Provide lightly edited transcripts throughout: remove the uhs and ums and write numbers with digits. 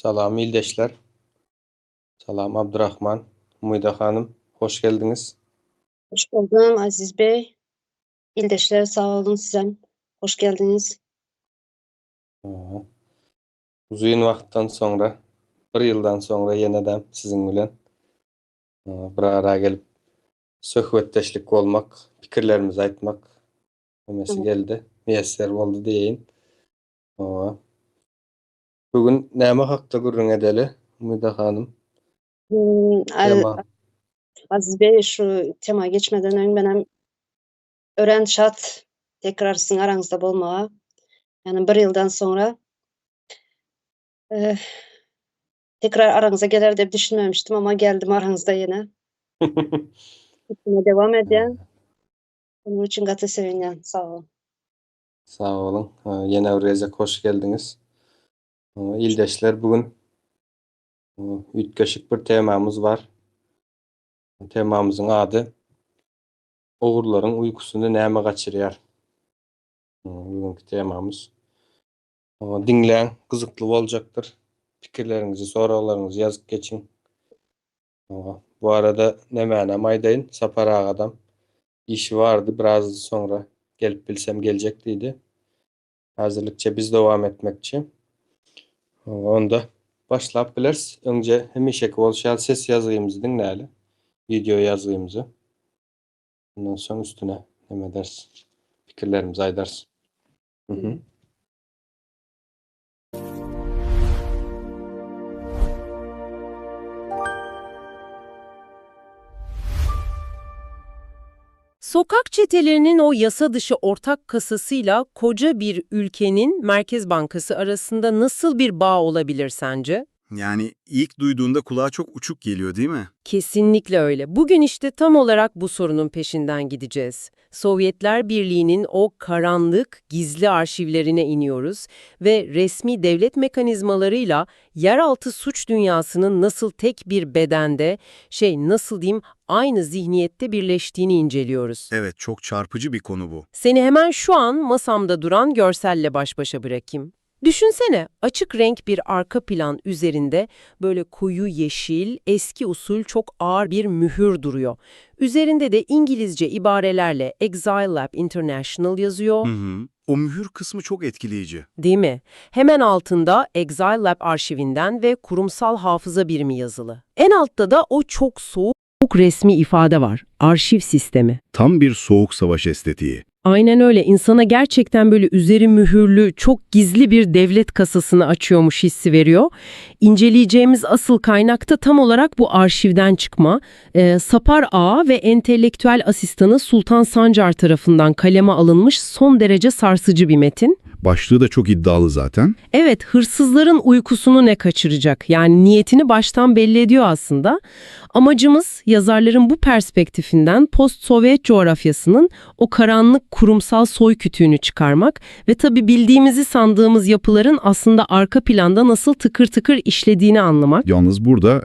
Salam ildeşler. Salam Abdurrahman, Umyda hanym, hoş geldiňiz. Hoş buldum Aziz Bey. Ildeşler sag boluň sizem. Hoş geldiňiz. Uzyn wagtdan soňra, bir ýyldan soňra ýene-de siziň bilen bir ara gelip söhbetdeşlik bolmak, pikirlerimizi aýtmak hemmesi geldi, miýesser boldy diýeýin. Hawa. Bu gün näme hakda gürrüň edeli, Umyda hanym? Tema. Aziz Bey, şu tema geçmeden öň menem örän şat tekrar siziň araňyzda bolmaga. Ýani bir ýyldan soňra tekrar araňyza geler diýip düşünmemişdim, ama geldim araňyzda ýene. Üstüne dewam edýän. Onuň üçin gaty sevinýän. Sag boluň. Sag boluň. Ýene bir gezek hoş geldiňiz. Ildeşler bu gün üýtgeşik bir temamyz bar. Temamyzyň ady Ogurlaryň uýkusyny näme gaçyrýar? Bugünkü temamyz. Diňläň, gyzykly boljakdyr. Pikirleriňizi, soraglaryňyzy ýazyp geçiň. Bu arada nämänem aýdaýyn, Sapar agadam işi bardy, biraz soňra gelip bilsem geljek diýdi. Häzirlikçe biz dowam etmekçi. Onda başlap bileris. Öňce hemişeki bolşy ýaly ses ýazgymyzy diňläli. Wideo ýazgymyzy. Ondan soň üstüne neme ederis? Pikirlerimizi aýdarys. Mhm. Sokak çetelerinin o yasa dışı ortak kasasıyla koca bir ülkenin Merkez Bankası arasında nasıl bir bağ olabilir sence? Yani ilk duyduğunda kulağa çok uçuk geliyor değil mi? Kesinlikle öyle. Bugün işte tam olarak bu sorunun peşinden gideceğiz. Sovyetler Birliği'nin o karanlık, gizli arşivlerine iniyoruz ve resmi devlet mekanizmalarıyla yeraltı suç dünyasının nasıl tek bir bedende, şey nasıl diyeyim, aynı zihniyette birleştiğini inceliyoruz. Evet, çok çarpıcı bir konu bu. Seni hemen şu an masamda duran görselle baş başa bırakayım. Düşünsene, açık renk bir arka plan üzerinde böyle koyu yeşil, eski usul çok ağır bir mühür duruyor. Üzerinde de İngilizce ibarelerle Exile Lab International yazıyor. Hı hı. O mühür kısmı çok etkileyici. Değil mi? Hemen altında Exile Lab arşivinden ve kurumsal hafıza birimi yazılı. En altta da o çok soğuk resmi ifade var. Arşiv sistemi. Tam bir soğuk savaş estetiği. Aynen öyle. İnsana gerçekten böyle üzeri mühürlü, çok gizli bir devlet kasasını açıyormuş hissi veriyor. İnceleyeceğimiz asıl kaynak da tam olarak bu arşivden çıkma. Sapar Ağa ve entelektüel asistanı Sultan Sancar tarafından kaleme alınmış son derece sarsıcı bir metin. Başlığı da çok iddialı zaten. Evet, hırsızların uykusunu ne kaçıracak? Yani niyetini baştan belli ediyor aslında. Amacımız yazarların bu perspektifinden post-Sovyet coğrafyasının o karanlık kurumsal soy kütüğünü çıkarmak ve tabii bildiğimizi sandığımız yapıların aslında arka planda nasıl tıkır tıkır işlediğini anlamak. Yalnız burada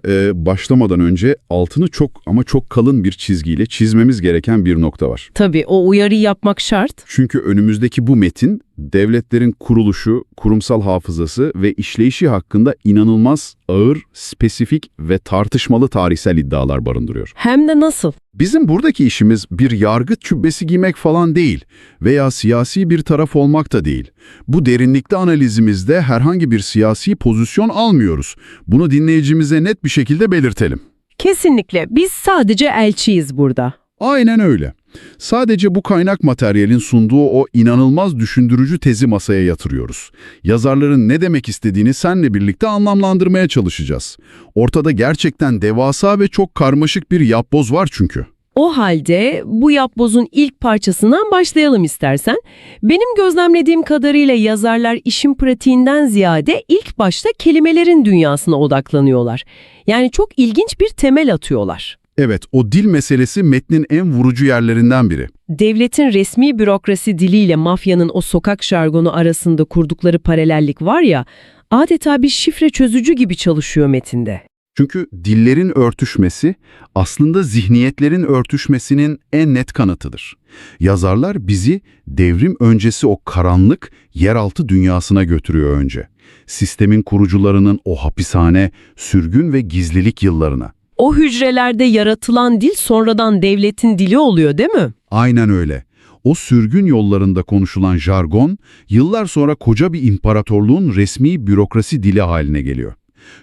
başlamadan önce altını çok ama çok kalın bir çizgiyle çizmemiz gereken bir nokta var. Tabii o uyarıyı yapmak şart. Çünkü önümüzdeki bu metin devletlerin kuruluşu, kurumsal hafızası ve işleyişi hakkında inanılmaz ağır, spesifik ve tartışmalı tarihsel iddialar barındırıyor. Hem de nasıl? Bizim buradaki işimiz bir yargıç cübbesi giymek falan değil veya siyasi bir taraf olmak da değil. Bu derinlikli analizimizde herhangi bir siyasi pozisyon almıyoruz. Bunu dinleyicimize net bir şekilde belirtelim. Kesinlikle. Biz sadece elçiyiz burada. Aynen öyle. Sadece bu kaynak materyalin sunduğu o inanılmaz düşündürücü tezi masaya yatırıyoruz. Yazarların ne demek istediğini senle birlikte anlamlandırmaya çalışacağız. Ortada gerçekten devasa ve çok karmaşık bir yapboz var çünkü. O halde bu yapbozun ilk parçasından başlayalım istersen. Benim gözlemlediğim kadarıyla yazarlar işin pratiğinden ziyade ilk başta kelimelerin dünyasına odaklanıyorlar. Yani çok ilginç bir temel atıyorlar. Evet, o dil meselesi metnin en vurucu yerlerinden biri. Devletin resmi bürokrasi diliyle mafyanın o sokak jargonu arasında kurdukları paralellik var ya, adeta bir şifre çözücü gibi çalışıyor metinde. Çünkü dillerin örtüşmesi aslında zihniyetlerin örtüşmesinin en net kanıtıdır. Yazarlar bizi devrim öncesi o karanlık yeraltı dünyasına götürüyor önce. Sistemin kurucularının o hapishane, sürgün ve gizlilik yıllarına. O hücrelerde yaratılan dil sonradan devletin dili oluyor değil mi? Aynen öyle. O sürgün yollarında konuşulan jargon, yıllar sonra koca bir imparatorluğun resmi bürokrasi dili haline geliyor.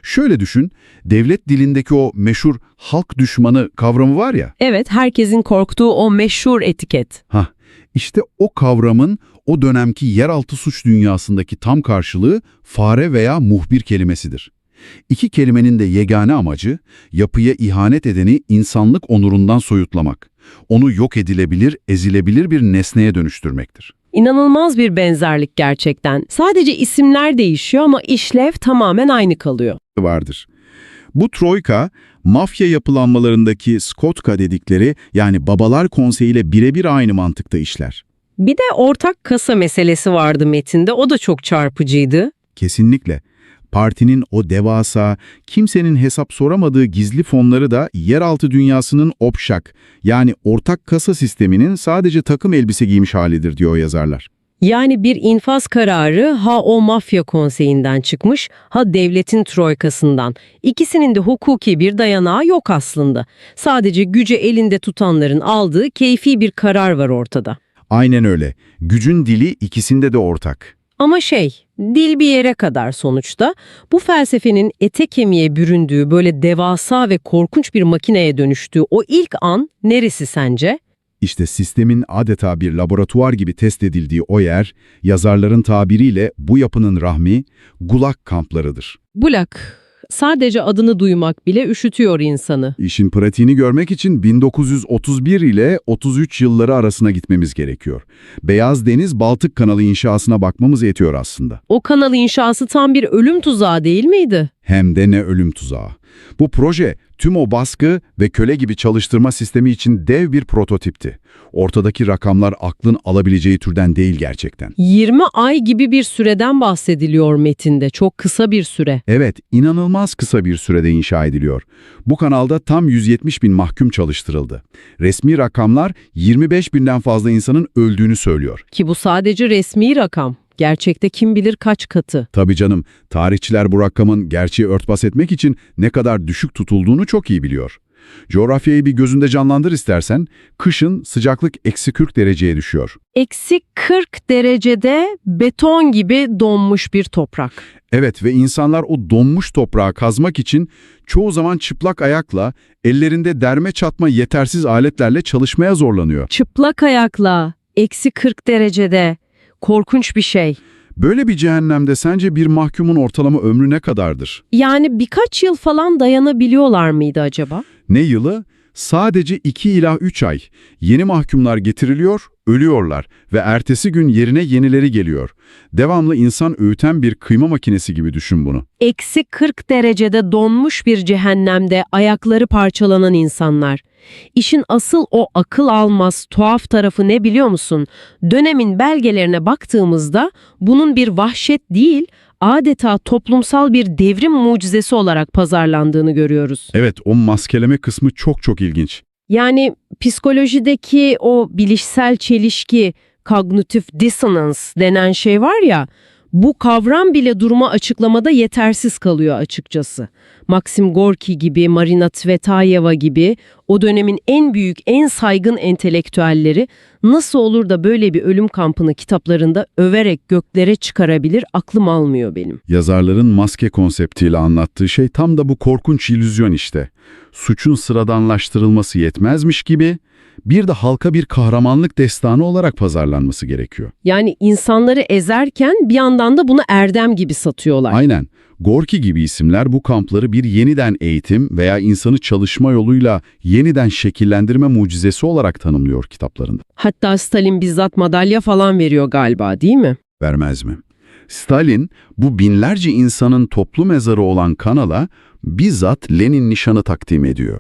Şöyle düşün, devlet dilindeki o meşhur halk düşmanı kavramı var ya, Evet, herkesin korktuğu o meşhur etiket. Hah, işte o kavramın o dönemki yeraltı suç dünyasındaki tam karşılığı fare veya muhbir kelimesidir. İki kelimenin de yegane amacı, yapıya ihanet edeni insanlık onurundan soyutlamak, onu yok edilebilir, ezilebilir bir nesneye dönüştürmektir. İnanılmaz bir benzerlik gerçekten. Sadece isimler değişiyor ama işlev tamamen aynı kalıyor. Vardır. Bu troika, mafya yapılanmalarındaki Skotka dedikleri yani babalar konseyiyle birebir aynı mantıkta işler. Bir de ortak kasa meselesi vardı metinde. O da çok çarpıcıydı. Kesinlikle. Partinin o devasa, kimsenin hesap soramadığı gizli fonları da yeraltı dünyasının opşak yani ortak kasa sisteminin sadece takım elbise giymiş halidir diyor yazarlar. Yani bir infaz kararı ha o mafya konseyinden çıkmış, ha devletin troikasından. İkisinin de hukuki bir dayanağı yok aslında. Sadece gücü elinde tutanların aldığı keyfi bir karar var ortada. Aynen öyle. Gücün dili ikisinde de ortak. Ama şey, dil bir yere kadar sonuçta. Bu felsefenin ete kemiğe büründüğü böyle devasa ve korkunç bir makineye dönüştüğü o ilk an neresi sence? İşte sistemin adeta bir laboratuvar gibi test edildiği o yer, yazarların tabiriyle bu yapının rahmi, gulag kamplarıdır. Bulak. Sadece adını duymak bile üşütüyor insanı. İşin pratiğini görmek için 1931 ile 33 yılları arasına gitmemiz gerekiyor. Beyaz Deniz Baltık Kanalı inşasına bakmamız yetiyor aslında. O kanal inşası tam bir ölüm tuzağı değil miydi? Hem de ne ölüm tuzağı. Bu proje tüm o baskı ve köle gibi çalıştırma sistemi için dev bir prototipti. Ortadaki rakamlar aklın alabileceği türden değil gerçekten. 20 ay gibi bir süreden bahsediliyor metinde. Çok kısa bir süre. Evet, inanılmaz kısa bir sürede inşa ediliyor. Bu kanalda tam 170 bin mahkum çalıştırıldı. Resmi rakamlar 25 binden fazla insanın öldüğünü söylüyor. Ki bu sadece resmi rakam. Gerçekte kim bilir kaç katı. Tabii canım, tarihçiler bu rakamın gerçeği örtbas etmek için ne kadar düşük tutulduğunu çok iyi biliyor. Coğrafyayı bir gözünde canlandır istersen, kışın sıcaklık eksi 40 dereceye düşüyor. Eksi 40 derecede beton gibi donmuş bir toprak. Evet ve insanlar o donmuş toprağı kazmak için çoğu zaman çıplak ayakla, ellerinde derme çatma yetersiz aletlerle çalışmaya zorlanıyor. Çıplak ayakla, eksi 40 derecede. Korkunç bir şey. Böyle bir cehennemde sence bir mahkumun ortalama ömrü ne kadardır? Yani birkaç yıl falan dayanabiliyorlar mıydı acaba? Ne yılı? Sadece 2 ila 3 ay. Yeni mahkumlar getiriliyor, ölüyorlar ve ertesi gün yerine yenileri geliyor. Devamlı insan öğüten bir kıyma makinesi gibi düşün bunu. Eksi 40 derecede donmuş bir cehennemde ayakları parçalanan insanlar. İşin asıl o akıl almaz tuhaf tarafı ne biliyor musun? Dönemin belgelerine baktığımızda bunun bir vahşet değil, adeta toplumsal bir devrim mucizesi olarak pazarlandığını görüyoruz. Evet, o maskeleme kısmı çok çok ilginç. Yani psikolojideki o bilişsel çelişki, kognitif dissonance denen şey var ya, bu kavram bile duruma açıklamada yetersiz kalıyor açıkçası. Maxim Gorki gibi, Marina Tsvetayeva gibi o dönemin en büyük, en saygın entelektüelleri nasıl olur da böyle bir ölüm kampını kitaplarında överek göklere çıkarabilir aklım almıyor benim. Yazarların maske konseptiyle anlattığı şey tam da bu korkunç illüzyon işte. Suçun sıradanlaştırılması yetmezmiş gibi bir de halka bir kahramanlık destanı olarak pazarlanması gerekiyor. Yani insanları ezerken bir yandan da bunu erdem gibi satıyorlar. Aynen. Gorki gibi isimler bu kampları bir yeniden eğitim veya insanı çalışma yoluyla yeniden şekillendirme mucizesi olarak tanımlıyor kitaplarında. Hatta Stalin bizzat madalya falan veriyor galiba değil mi? Vermez mi? Stalin, bu binlerce insanın toplu mezarı olan kanala bizzat Lenin nişanı takdim ediyor.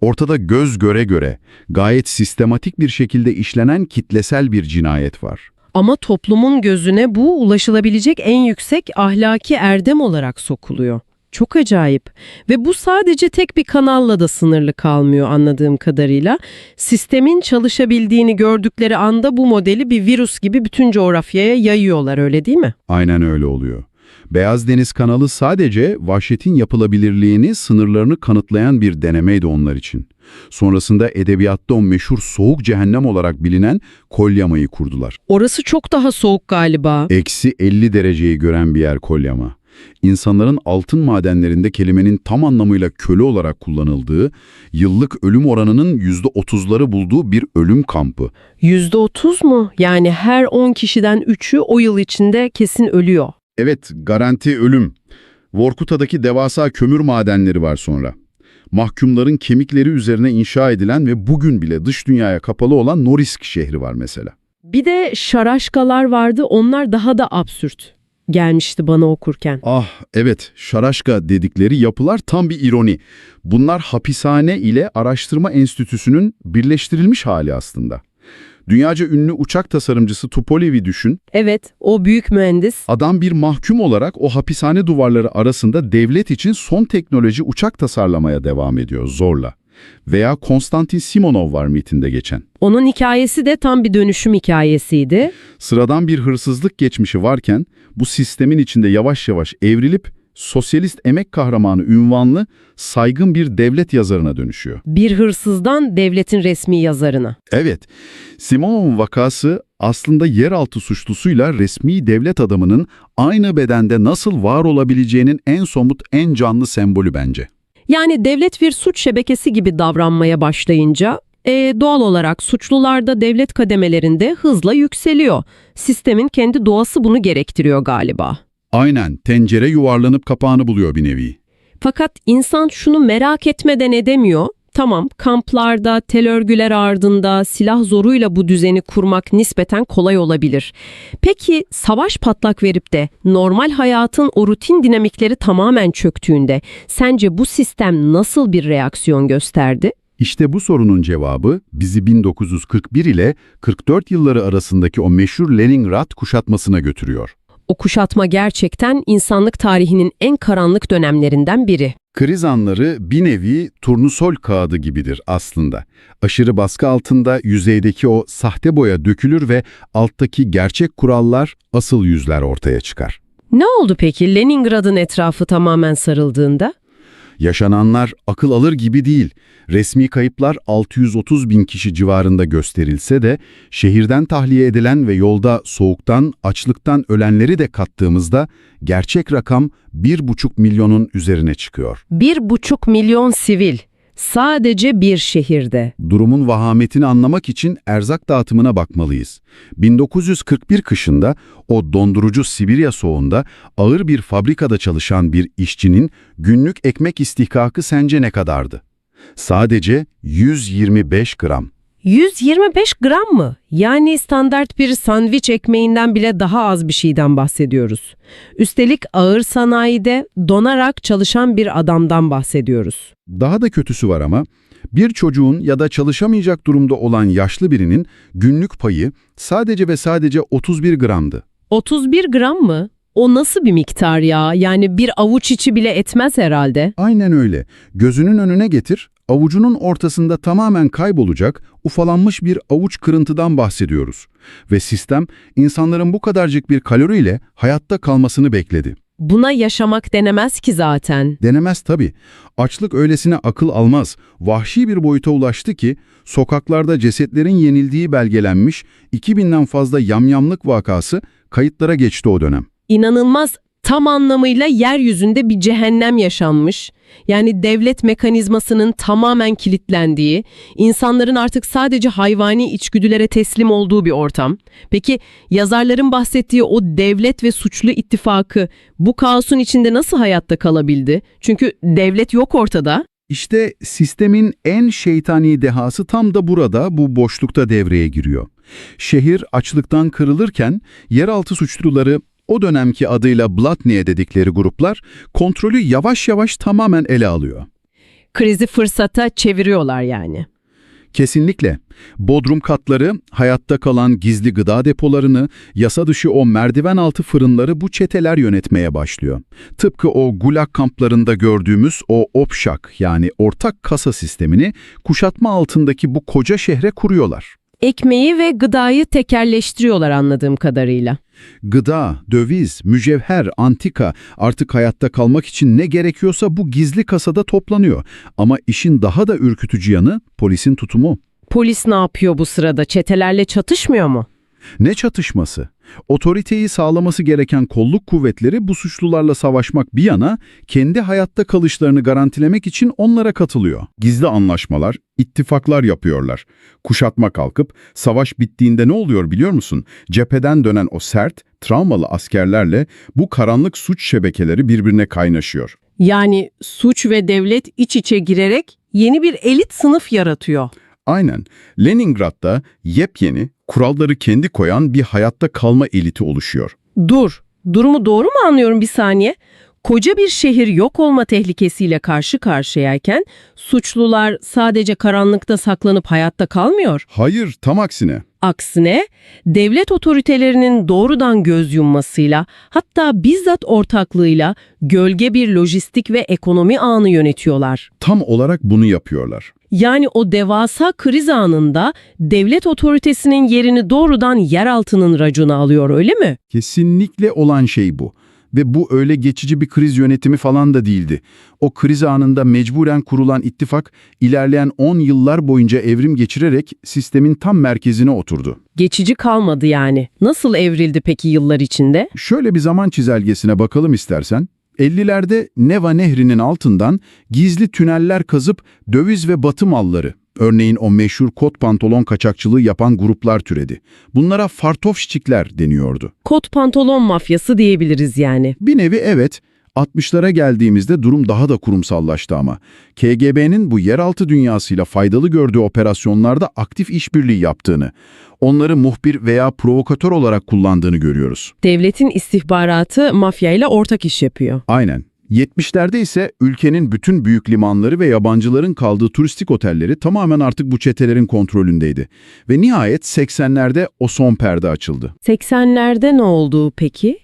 Ortada göz göre göre gayet sistematik bir şekilde işlenen kitlesel bir cinayet var. Ama toplumun gözüne bu ulaşılabilecek en yüksek ahlaki erdem olarak sokuluyor. Çok acayip. Ve bu sadece tek bir kanalla da sınırlı kalmıyor anladığım kadarıyla. Sistemin çalışabildiğini gördükleri anda bu modeli bir virüs gibi bütün coğrafyaya yayıyorlar öyle değil mi? Aynen öyle oluyor. Beyaz Deniz kanalı sadece vahşetin yapılabilirliğini, sınırlarını kanıtlayan bir denemeydi onlar için. Sonrasında edebiyatta o meşhur soğuk cehennem olarak bilinen Kolyama'yı kurdular. Orası çok daha soğuk galiba. Eksi 50 dereceyi gören bir yer Kolyama. İnsanların altın madenlerinde kelimenin tam anlamıyla köle olarak kullanıldığı, yıllık ölüm oranının %30'ları bulduğu bir ölüm kampı. %30 mu? Yani her 10 kişiden 3'ü o yıl içinde kesin ölüyor. Evet, garanti ölüm. Vorkuta'daki devasa kömür madenleri var sonra. Mahkumların kemikleri üzerine inşa edilen ve bugün bile dış dünyaya kapalı olan Norilsk şehri var mesela. Bir de şaraşkalar vardı onlar daha da absürt gelmişti bana okurken. Ah evet, şaraşka dedikleri yapılar tam bir ironi. Bunlar hapishane ile araştırma enstitüsünün birleştirilmiş hali aslında. Dünyaca ünlü uçak tasarımcısı Tupolev'i düşün. Evet, o büyük mühendis. Adam bir mahkum olarak o hapishane duvarları arasında devlet için son teknoloji uçak tasarlamaya devam ediyor zorla. Veya Konstantin Simonov var mitinde geçen. Onun hikayesi de tam bir dönüşüm hikayesiydi. Sıradan bir hırsızlık geçmişi varken bu sistemin içinde yavaş yavaş evrilip sosyalist emek kahramanı ünvanlı saygın bir devlet yazarına dönüşüyor. Bir hırsızdan devletin resmi yazarına. Evet, Simonov'un vakası aslında yeraltı suçlusuyla resmi devlet adamının aynı bedende nasıl var olabileceğinin en somut, en canlı sembolü bence. Yani devlet bir suç şebekesi gibi davranmaya başlayınca doğal olarak suçlular da devlet kademelerinde hızla yükseliyor. Sistemin kendi doğası bunu gerektiriyor galiba. Aynen, tencere yuvarlanıp kapağını buluyor bir nevi. Fakat insan şunu merak etmeden edemiyor. Tamam, kamplarda, tel örgüler ardında silah zoruyla bu düzeni kurmak nispeten kolay olabilir. Peki savaş patlak verip de normal hayatın o rutin dinamikleri tamamen çöktüğünde sence bu sistem nasıl bir reaksiyon gösterdi? İşte bu sorunun cevabı bizi 1941 ile 44 yılları arasındaki o meşhur Leningrad kuşatmasına götürüyor. O kuşatma gerçekten insanlık tarihinin en karanlık dönemlerinden biri. Kriz anları bir nevi turnusol kağıdı gibidir aslında. Aşırı baskı altında yüzeydeki o sahte boya dökülür ve alttaki gerçek kurallar, asıl yüzler ortaya çıkar. Ne oldu peki Leningrad'ın etrafı tamamen sarıldığında? Yaşananlar akıl alır gibi değil. Resmi kayıplar 630 bin kişi civarında gösterilse de şehirden tahliye edilen ve yolda soğuktan, açlıktan ölenleri de kattığımızda gerçek rakam 1,5 milyonun üzerine çıkıyor. 1,5 milyon sivil. Sadece bir şehirde. Durumun vahametini anlamak için erzak dağıtımına bakmalıyız. 1941 kışında o dondurucu Sibirya soğuğunda ağır bir fabrikada çalışan bir işçinin günlük ekmek istihkakı sence ne kadardı? Sadece 125 gram. 125 gram mı? Yani standart bir sandviç ekmeğinden bile daha az bir şeyden bahsediyoruz. Üstelik ağır sanayide donarak çalışan bir adamdan bahsediyoruz. Daha da kötüsü var ama bir çocuğun ya da çalışamayacak durumda olan yaşlı birinin günlük payı sadece ve sadece 31 gramdı. 31 gram mı? O nasıl bir miktar ya? Yani bir avuç içi bile etmez herhalde. Aynen öyle. Gözünün önüne getir, avucunun ortasında tamamen kaybolacak, ufalanmış bir avuç kırıntıdan bahsediyoruz. Ve sistem insanların bu kadarcık bir kaloriyle hayatta kalmasını bekledi. Buna yaşamak denemez ki zaten. Denemez tabii. Açlık öylesine akıl almaz, vahşi bir boyuta ulaştı ki sokaklarda cesetlerin yenildiği belgelenmiş 2000'den fazla yamyamlık vakası kayıtlara geçti o dönem. İnanılmaz tam anlamıyla yeryüzünde bir cehennem yaşanmış. Yani devlet mekanizmasının tamamen kilitlendiği, insanların artık sadece hayvani içgüdülere teslim olduğu bir ortam. Peki yazarların bahsettiği o devlet ve suçlu ittifakı bu kaosun içinde nasıl hayatta kalabildi? Çünkü devlet yok ortada. İşte sistemin en şeytani dehası tam da burada, bu boşlukta devreye giriyor. Şehir açlıktan kırılırken yeraltı suçluları o dönemki adıyla Blatniye dedikleri gruplar kontrolü yavaş yavaş tamamen ele alıyor. Krizi fırsata çeviriyorlar yani. Kesinlikle. Bodrum katları, hayatta kalan gizli gıda depolarını, yasa dışı o merdiven altı fırınları bu çeteler yönetmeye başlıyor. Tıpkı o gulag kamplarında gördüğümüz o opşak yani ortak kasa sistemini kuşatma altındaki bu koca şehre kuruyorlar. Ekmeği ve gıdayı tekerleştiriyorlar anladığım kadarıyla. Gıda, döviz, mücevher, antika artık hayatta kalmak için ne gerekiyorsa bu gizli kasada toplanıyor. Ama işin daha da ürkütücü yanı polisin tutumu. Polis ne yapıyor bu sırada? Çetelerle çatışmıyor mu? Ne çatışması? Otoriteyi sağlaması gereken kolluk kuvvetleri bu suçlularla savaşmak bir yana, kendi hayatta kalışlarını garantilemek için onlara katılıyor. Gizli anlaşmalar, ittifaklar yapıyorlar. Kuşatma kalkıp savaş bittiğinde ne oluyor biliyor musun? Cepheden dönen o sert, travmalı askerlerle bu karanlık suç şebekeleri birbirine kaynaşıyor. Yani suç ve devlet iç içe girerek yeni bir elit sınıf yaratıyor. Aynen. Leningrad'da yepyeni, kuralları kendi koyan bir hayatta kalma eliti oluşuyor. Dur, durumu doğru mu anlıyorum bir saniye? Koca bir şehir yok olma tehlikesiyle karşı karşıyayken suçlular sadece karanlıkta saklanıp hayatta kalmıyor. Hayır, tam aksine. Aksine devlet otoritelerinin doğrudan göz yummasıyla hatta bizzat ortaklığıyla gölge bir lojistik ve ekonomi ağını yönetiyorlar. Tam olarak bunu yapıyorlar. Yani o devasa kriz anında devlet otoritesinin yerini doğrudan yeraltının racona alıyor öyle mi? Kesinlikle olan şey bu. Ve bu öyle geçici bir kriz yönetimi falan da değildi. O kriz anında mecburen kurulan ittifak ilerleyen 10 yıllar boyunca evrim geçirerek sistemin tam merkezine oturdu. Geçici kalmadı yani. Nasıl evrildi peki yıllar içinde? Şöyle bir zaman çizelgesine bakalım istersen. 50'lerde Neva Nehri'nin altından gizli tüneller kazıp döviz ve batı malları, örneğin o meşhur kot pantolon kaçakçılığı yapan gruplar türedi. Bunlara fartovşçikler deniyordu. Kot pantolon mafyası diyebiliriz yani. Bir nevi evet, 60'lara geldiğimizde durum daha da kurumsallaştı ama. KGB'nin bu yeraltı dünyasıyla faydalı gördüğü operasyonlarda aktif işbirliği yaptığını, onları muhbir veya provokatör olarak kullandığını görüyoruz. Devletin istihbaratı mafyayla ortak iş yapıyor. Aynen. 70'lerde ise ülkenin bütün büyük limanları ve yabancıların kaldığı turistik otelleri tamamen artık bu çetelerin kontrolündeydi. Ve nihayet 80'lerde o son perde açıldı. 80'lerde ne oldu peki?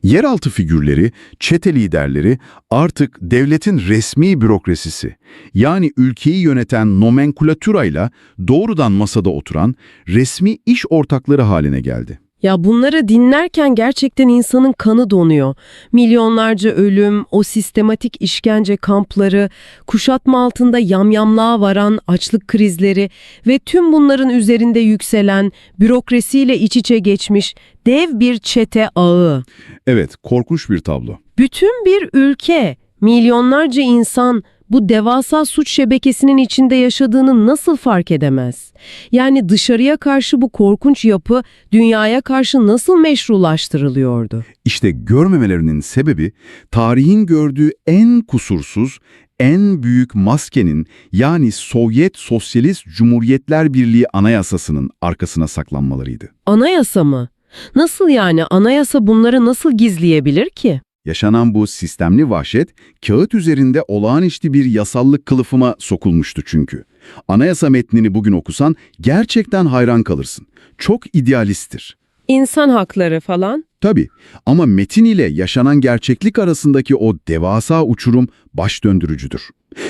Yeraltı figürleri, çete liderleri artık devletin resmi bürokrasisi, yani ülkeyi yöneten nomenklatürayla doğrudan masada oturan resmi iş ortakları haline geldi. Ya bunları dinlerken gerçekten insanın kanı donuyor. Milyonlarca ölüm, o sistematik işkence kampları, kuşatma altında yamyamlığa varan açlık krizleri ve tüm bunların üzerinde yükselen, bürokrasiyle iç içe geçmiş dev bir çete ağı. Evet, korkunç bir tablo. Bütün bir ülke, milyonlarca insan bu devasa suç şebekesinin içinde yaşadığını nasıl fark edemez? Yani dışarıya karşı bu korkunç yapı dünyaya karşı nasıl meşrulaştırılıyordu? İşte görmemelerinin sebebi tarihin gördüğü en kusursuz, en büyük maskenin yani Sovyet Sosyalist Cumhuriyetler Birliği Anayasası'nın arkasına saklanmalarıydı. Anayasa mı? Nasıl yani anayasa bunları nasıl gizleyebilir ki? Yaşanan bu sistemli vahşet, kağıt üzerinde olağanüstü bir yasallık kılıfıma sokulmuştu çünkü. Anayasa metnini bugün okusan gerçekten hayran kalırsın. Çok idealisttir. İnsan hakları falan. Tabii ama metin ile yaşanan gerçeklik arasındaki o devasa uçurum baş döndürücüdür.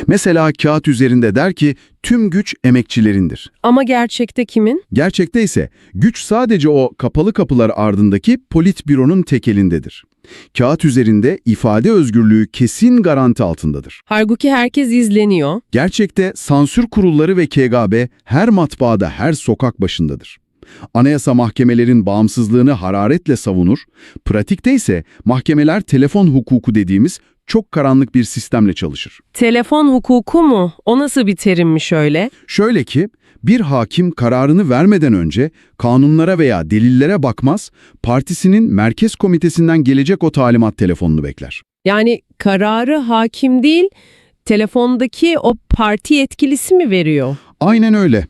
Mesela kağıt üzerinde der ki tüm güç emekçilerindir. Ama gerçekte kimin? Gerçekte ise güç sadece o kapalı kapılar ardındaki politbüronun tek elindedir. Kağıt üzerinde ifade özgürlüğü kesin garanti altındadır. Halbuki herkes izleniyor. Gerçekte sansür kurulları ve KGB her matbaada, her sokak başındadır. Anayasa mahkemelerin bağımsızlığını hararetle savunur, pratikte ise mahkemeler telefon hukuku dediğimiz çok karanlık bir sistemle çalışır. Telefon hukuku mu? O nasıl bir terimmiş öyle? Şöyle ki, bir hakim kararını vermeden önce kanunlara veya delillere bakmaz, partisinin merkez komitesinden gelecek o talimat telefonunu bekler. Yani kararı hakim değil, telefondaki o parti yetkilisi mi veriyor? Aynen öyle.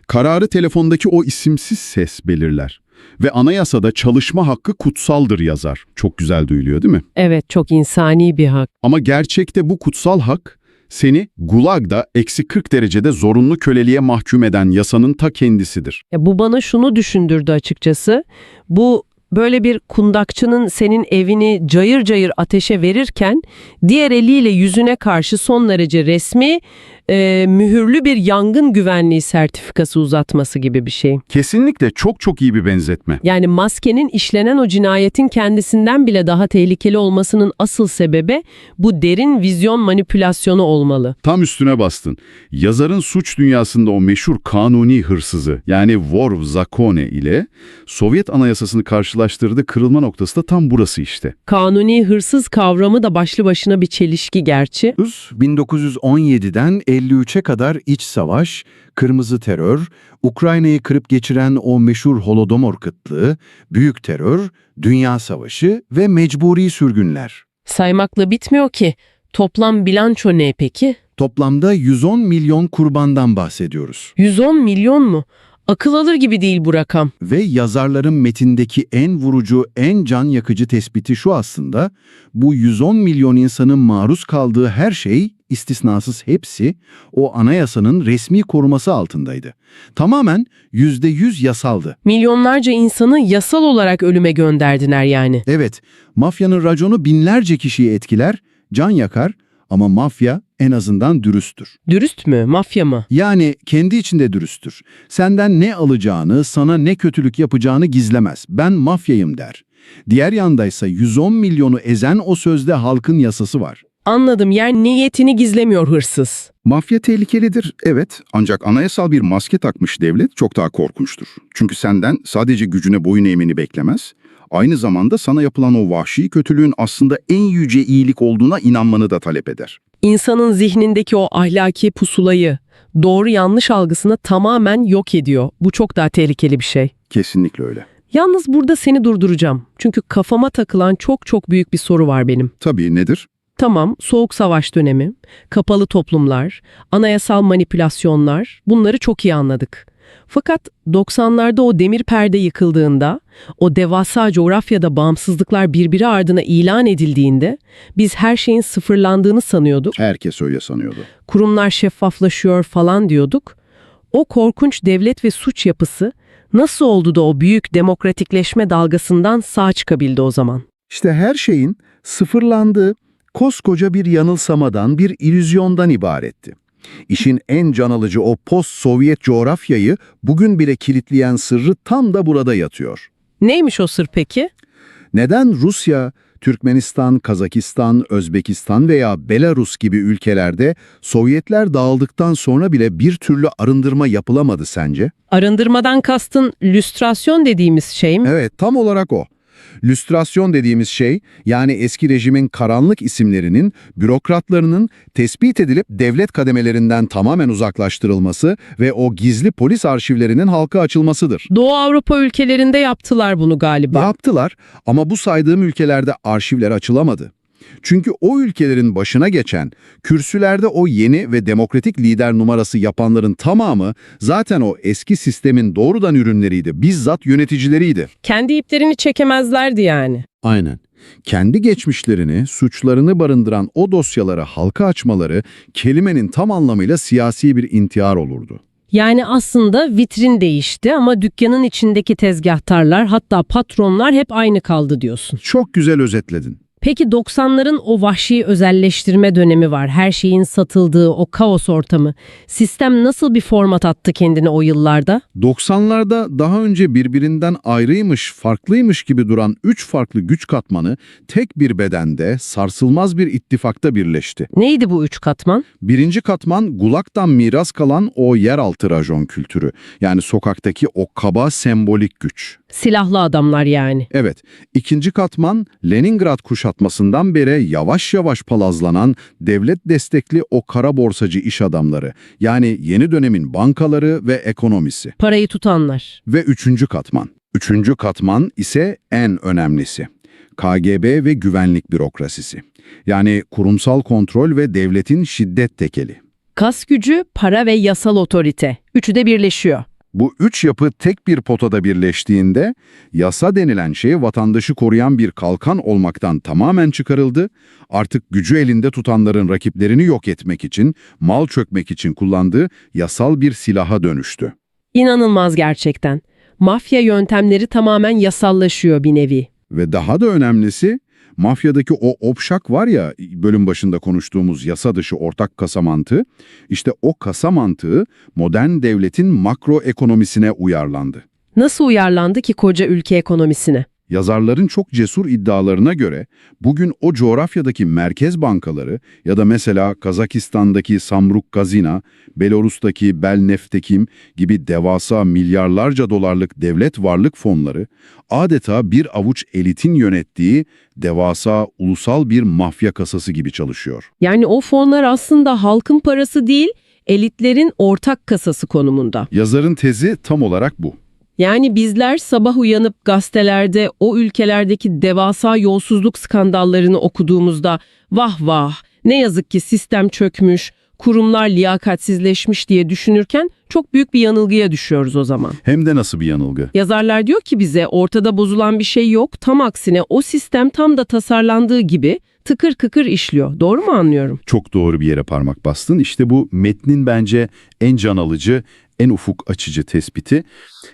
Kararı telefondaki o isimsiz ses belirler. Ve anayasada çalışma hakkı kutsaldır yazar. Çok güzel duyuluyor değil mi? Evet, çok insani bir hak. Ama gerçekte bu kutsal hak, Seni Gulag'da eksi 40 derecede zorunlu köleliğe mahkum eden yasanın ta kendisidir. Ya bu bana şunu düşündürdü açıkçası. Bu böyle bir kundakçının senin evini cayır cayır ateşe verirken diğer eliyle yüzüne karşı son derece resmi mühürlü bir yangın güvenliği sertifikası uzatması gibi bir şey. Kesinlikle çok çok iyi bir benzetme. Yani maskenin işlenen o cinayetin kendisinden bile daha tehlikeli olmasının asıl sebebi bu derin vizyon manipülasyonu olmalı. Tam üstüne bastın. Yazarın suç dünyasında o meşhur kanuni hırsızı yani Vor Zakone ile Sovyet anayasasını karşılaştırdığı kırılma noktası da tam burası işte. Kanuni hırsız kavramı da başlı başına bir çelişki gerçi. 1917'den 53'e kadar iç savaş, kırmızı terör, Ukrayna'yı kırıp geçiren o meşhur Holodomor kıtlığı, büyük terör, dünya savaşı ve mecburi sürgünler. Saymakla bitmiyor ki. Toplam bilanço ne peki? Toplamda 110 milyon kurbandan bahsediyoruz. 110 milyon mu? Akıl alır gibi değil bu rakam. Ve yazarların metindeki en vurucu, en can yakıcı tespiti şu aslında, bu 110 milyon insanın maruz kaldığı her şey, istisnasız hepsi, o anayasanın resmi koruması altındaydı. Tamamen %100 yasaldı. Milyonlarca insanı yasal olarak ölüme gönderdiler yani. Evet, mafyanın raconu binlerce kişiyi etkiler, can yakar ama mafya en azından dürüsttür. Dürüst mü, mafya mı? Yani kendi içinde dürüsttür. Senden ne alacağını, sana ne kötülük yapacağını gizlemez. Ben mafyayım der. Diğer yandaysa 110 milyonu ezen o sözde halkın yasası var. Anladım yani niyetini gizlemiyor hırsız. Mafya tehlikelidir, evet. Ancak anayasal bir maske takmış devlet çok daha korkunçtur. Çünkü senden sadece gücüne boyun eğmeni beklemez, aynı zamanda sana yapılan o vahşi kötülüğün aslında en yüce iyilik olduğuna inanmanı da talep eder. İnsanın zihnindeki o ahlaki pusulayı, doğru yanlış algısını tamamen yok ediyor. Bu çok daha tehlikeli bir şey. Kesinlikle öyle. Yalnız burada seni durduracağım. Çünkü kafama takılan çok çok büyük bir soru var benim. Tabii nedir? Tamam, soğuk savaş dönemi, kapalı toplumlar, anayasal manipülasyonlar bunları çok iyi anladık. Fakat 90'larda o demir perde yıkıldığında, o devasa coğrafyada bağımsızlıklar birbiri ardına ilan edildiğinde biz her şeyin sıfırlandığını sanıyorduk. Herkes öyle sanıyordu. Kurumlar şeffaflaşıyor falan diyorduk. O korkunç devlet ve suç yapısı nasıl oldu da o büyük demokratikleşme dalgasından sağ çıkabildi o zaman? İşte her şeyin sıfırlandığı koskoca bir yanılsamadan, bir illüzyondan ibaretti. İşin en can alıcı o post-Sovyet coğrafyayı bugün bile kilitleyen sırrı tam da burada yatıyor. Neymiş o sır peki? Neden Rusya, Türkmenistan, Kazakistan, Özbekistan veya Belarus gibi ülkelerde Sovyetler dağıldıktan sonra bile bir türlü arındırma yapılamadı sence? Arındırmadan kastın lüstrasyon dediğimiz şey mi? Evet, tam olarak o. Lüstrasyon dediğimiz şey, yani eski rejimin karanlık isimlerinin, bürokratlarının tespit edilip devlet kademelerinden tamamen uzaklaştırılması ve o gizli polis arşivlerinin halka açılmasıdır. Doğu Avrupa ülkelerinde yaptılar bunu galiba. Yaptılar ama bu saydığım ülkelerde arşivler açılamadı. Çünkü o ülkelerin başına geçen, kürsülerde o yeni ve demokratik lider numarası yapanların tamamı zaten o eski sistemin doğrudan ürünleriydi, bizzat yöneticileriydi. Kendi iplerini çekemezlerdi yani. Aynen. Kendi geçmişlerini, suçlarını barındıran o dosyaları halka açmaları kelimenin tam anlamıyla siyasi bir intihar olurdu. Yani aslında vitrin değişti ama dükkanın içindeki tezgahtarlar hatta patronlar hep aynı kaldı diyorsun. Çok güzel özetledin. Peki 90'ların o vahşi özelleştirme dönemi var. Her şeyin satıldığı o kaos ortamı. Sistem nasıl bir format attı kendine o yıllarda? 90'larda daha önce birbirinden ayrıymış, farklıymış gibi duran üç farklı güç katmanı tek bir bedende, sarsılmaz bir ittifakta birleşti. Neydi bu üç katman? Birinci katman Gulak'tan miras kalan o yeraltı rajon kültürü. Yani sokaktaki o kaba sembolik güç. Silahlı adamlar yani. Evet, ikinci katman Leningrad kuşatmasından beri yavaş yavaş palazlanan devlet destekli o kara borsacı iş adamları. Yani yeni dönemin bankaları ve ekonomisi. Parayı tutanlar. Ve üçüncü katman. Üçüncü katman ise en önemlisi. KGB ve güvenlik bürokrasisi. Yani kurumsal kontrol ve devletin şiddet tekeli. Kas gücü, para ve yasal otorite. Üçü de birleşiyor. Bu üç yapı tek bir potada birleştiğinde yasa denilen şey vatandaşı koruyan bir kalkan olmaktan tamamen çıkarıldı. Artık gücü elinde tutanların rakiplerini yok etmek için, mal çökmek için kullandığı yasal bir silaha dönüştü. İnanılmaz gerçekten. Mafya yöntemleri tamamen yasallaşıyor bir nevi. Ve daha da önemlisi mafyadaki o opşak var ya bölüm başında konuştuğumuz yasa dışı ortak kasa mantığı, işte o kasa mantığı modern devletin makro ekonomisine uyarlandı. Nasıl uyarlandı ki koca ülke ekonomisine? Yazarların çok cesur iddialarına göre bugün o coğrafyadaki merkez bankaları ya da mesela Kazakistan'daki Samruk Kazina, Belarus'taki Belneftekim gibi devasa milyarlarca dolarlık devlet varlık fonları adeta bir avuç elitin yönettiği devasa ulusal bir mafya kasası gibi çalışıyor. Yani o fonlar aslında halkın parası değil, elitlerin ortak kasası konumunda. Yazarın tezi tam olarak bu. Yani bizler sabah uyanıp gazetelerde o ülkelerdeki devasa yolsuzluk skandallarını okuduğumuzda vah vah ne yazık ki sistem çökmüş, kurumlar liyakatsizleşmiş diye düşünürken çok büyük bir yanılgıya düşüyoruz o zaman. Hem de nasıl bir yanılgı? Yazarlar diyor ki bize ortada bozulan bir şey yok, tam aksine o sistem tam da tasarlandığı gibi tıkır kıkır işliyor. Doğru mu anlıyorum? Çok doğru bir yere parmak bastın. İşte bu metnin bence en can alıcı, en ufuk açıcı tespiti.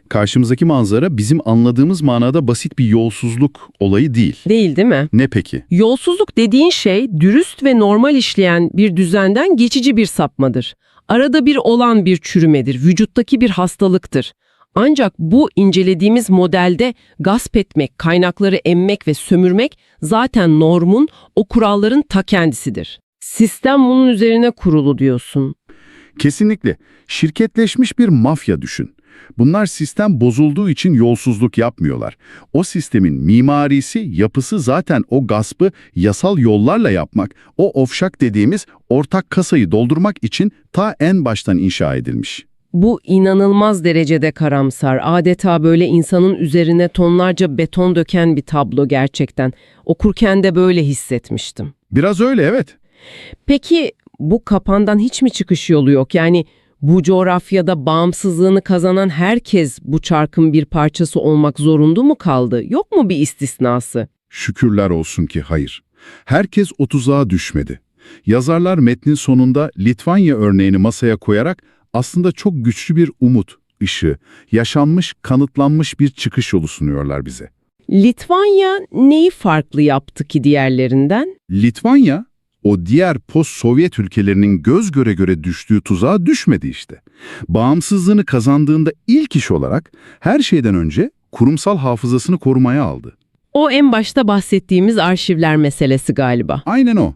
Karşımızdaki manzara bizim anladığımız manada basit bir yolsuzluk olayı değil. Değil değil mi? Ne peki? Yolsuzluk dediğin şey dürüst ve normal işleyen bir düzenden geçici bir sapmadır. Arada bir olan bir çürümedir, vücuttaki bir hastalıktır. Ancak bu incelediğimiz modelde gasp etmek, kaynakları emmek ve sömürmek zaten normun, o kuralların ta kendisidir. Sistem bunun üzerine kurulu diyorsun. Kesinlikle. Şirketleşmiş bir mafya düşün. Bunlar sistem bozulduğu için yolsuzluk yapmıyorlar. O sistemin mimarisi, yapısı zaten o gaspı yasal yollarla yapmak, o ofşak dediğimiz ortak kasayı doldurmak için ta en baştan inşa edilmiş. Bu inanılmaz derecede karamsar, adeta böyle insanın üzerine tonlarca beton döken bir tablo gerçekten. Okurken de böyle hissetmiştim. Biraz öyle evet. Peki bu kapandan hiç mi çıkış yolu yok? Yani bu coğrafyada bağımsızlığını kazanan herkes bu çarkın bir parçası olmak zorunda mı kaldı? Yok mu bir istisnası? Şükürler olsun ki hayır. Herkes o tuzağa düşmedi. Yazarlar metnin sonunda Litvanya örneğini masaya koyarak aslında çok güçlü bir umut, ışığı, yaşanmış, kanıtlanmış bir çıkış yolu sunuyorlar bize. Litvanya neyi farklı yaptı ki diğerlerinden? Litvanya, o diğer post-Sovyet ülkelerinin göz göre göre düştüğü tuzağa düşmedi işte. Bağımsızlığını kazandığında ilk iş olarak her şeyden önce kurumsal hafızasını korumaya aldı. O en başta bahsettiğimiz arşivler meselesi galiba. Aynen o.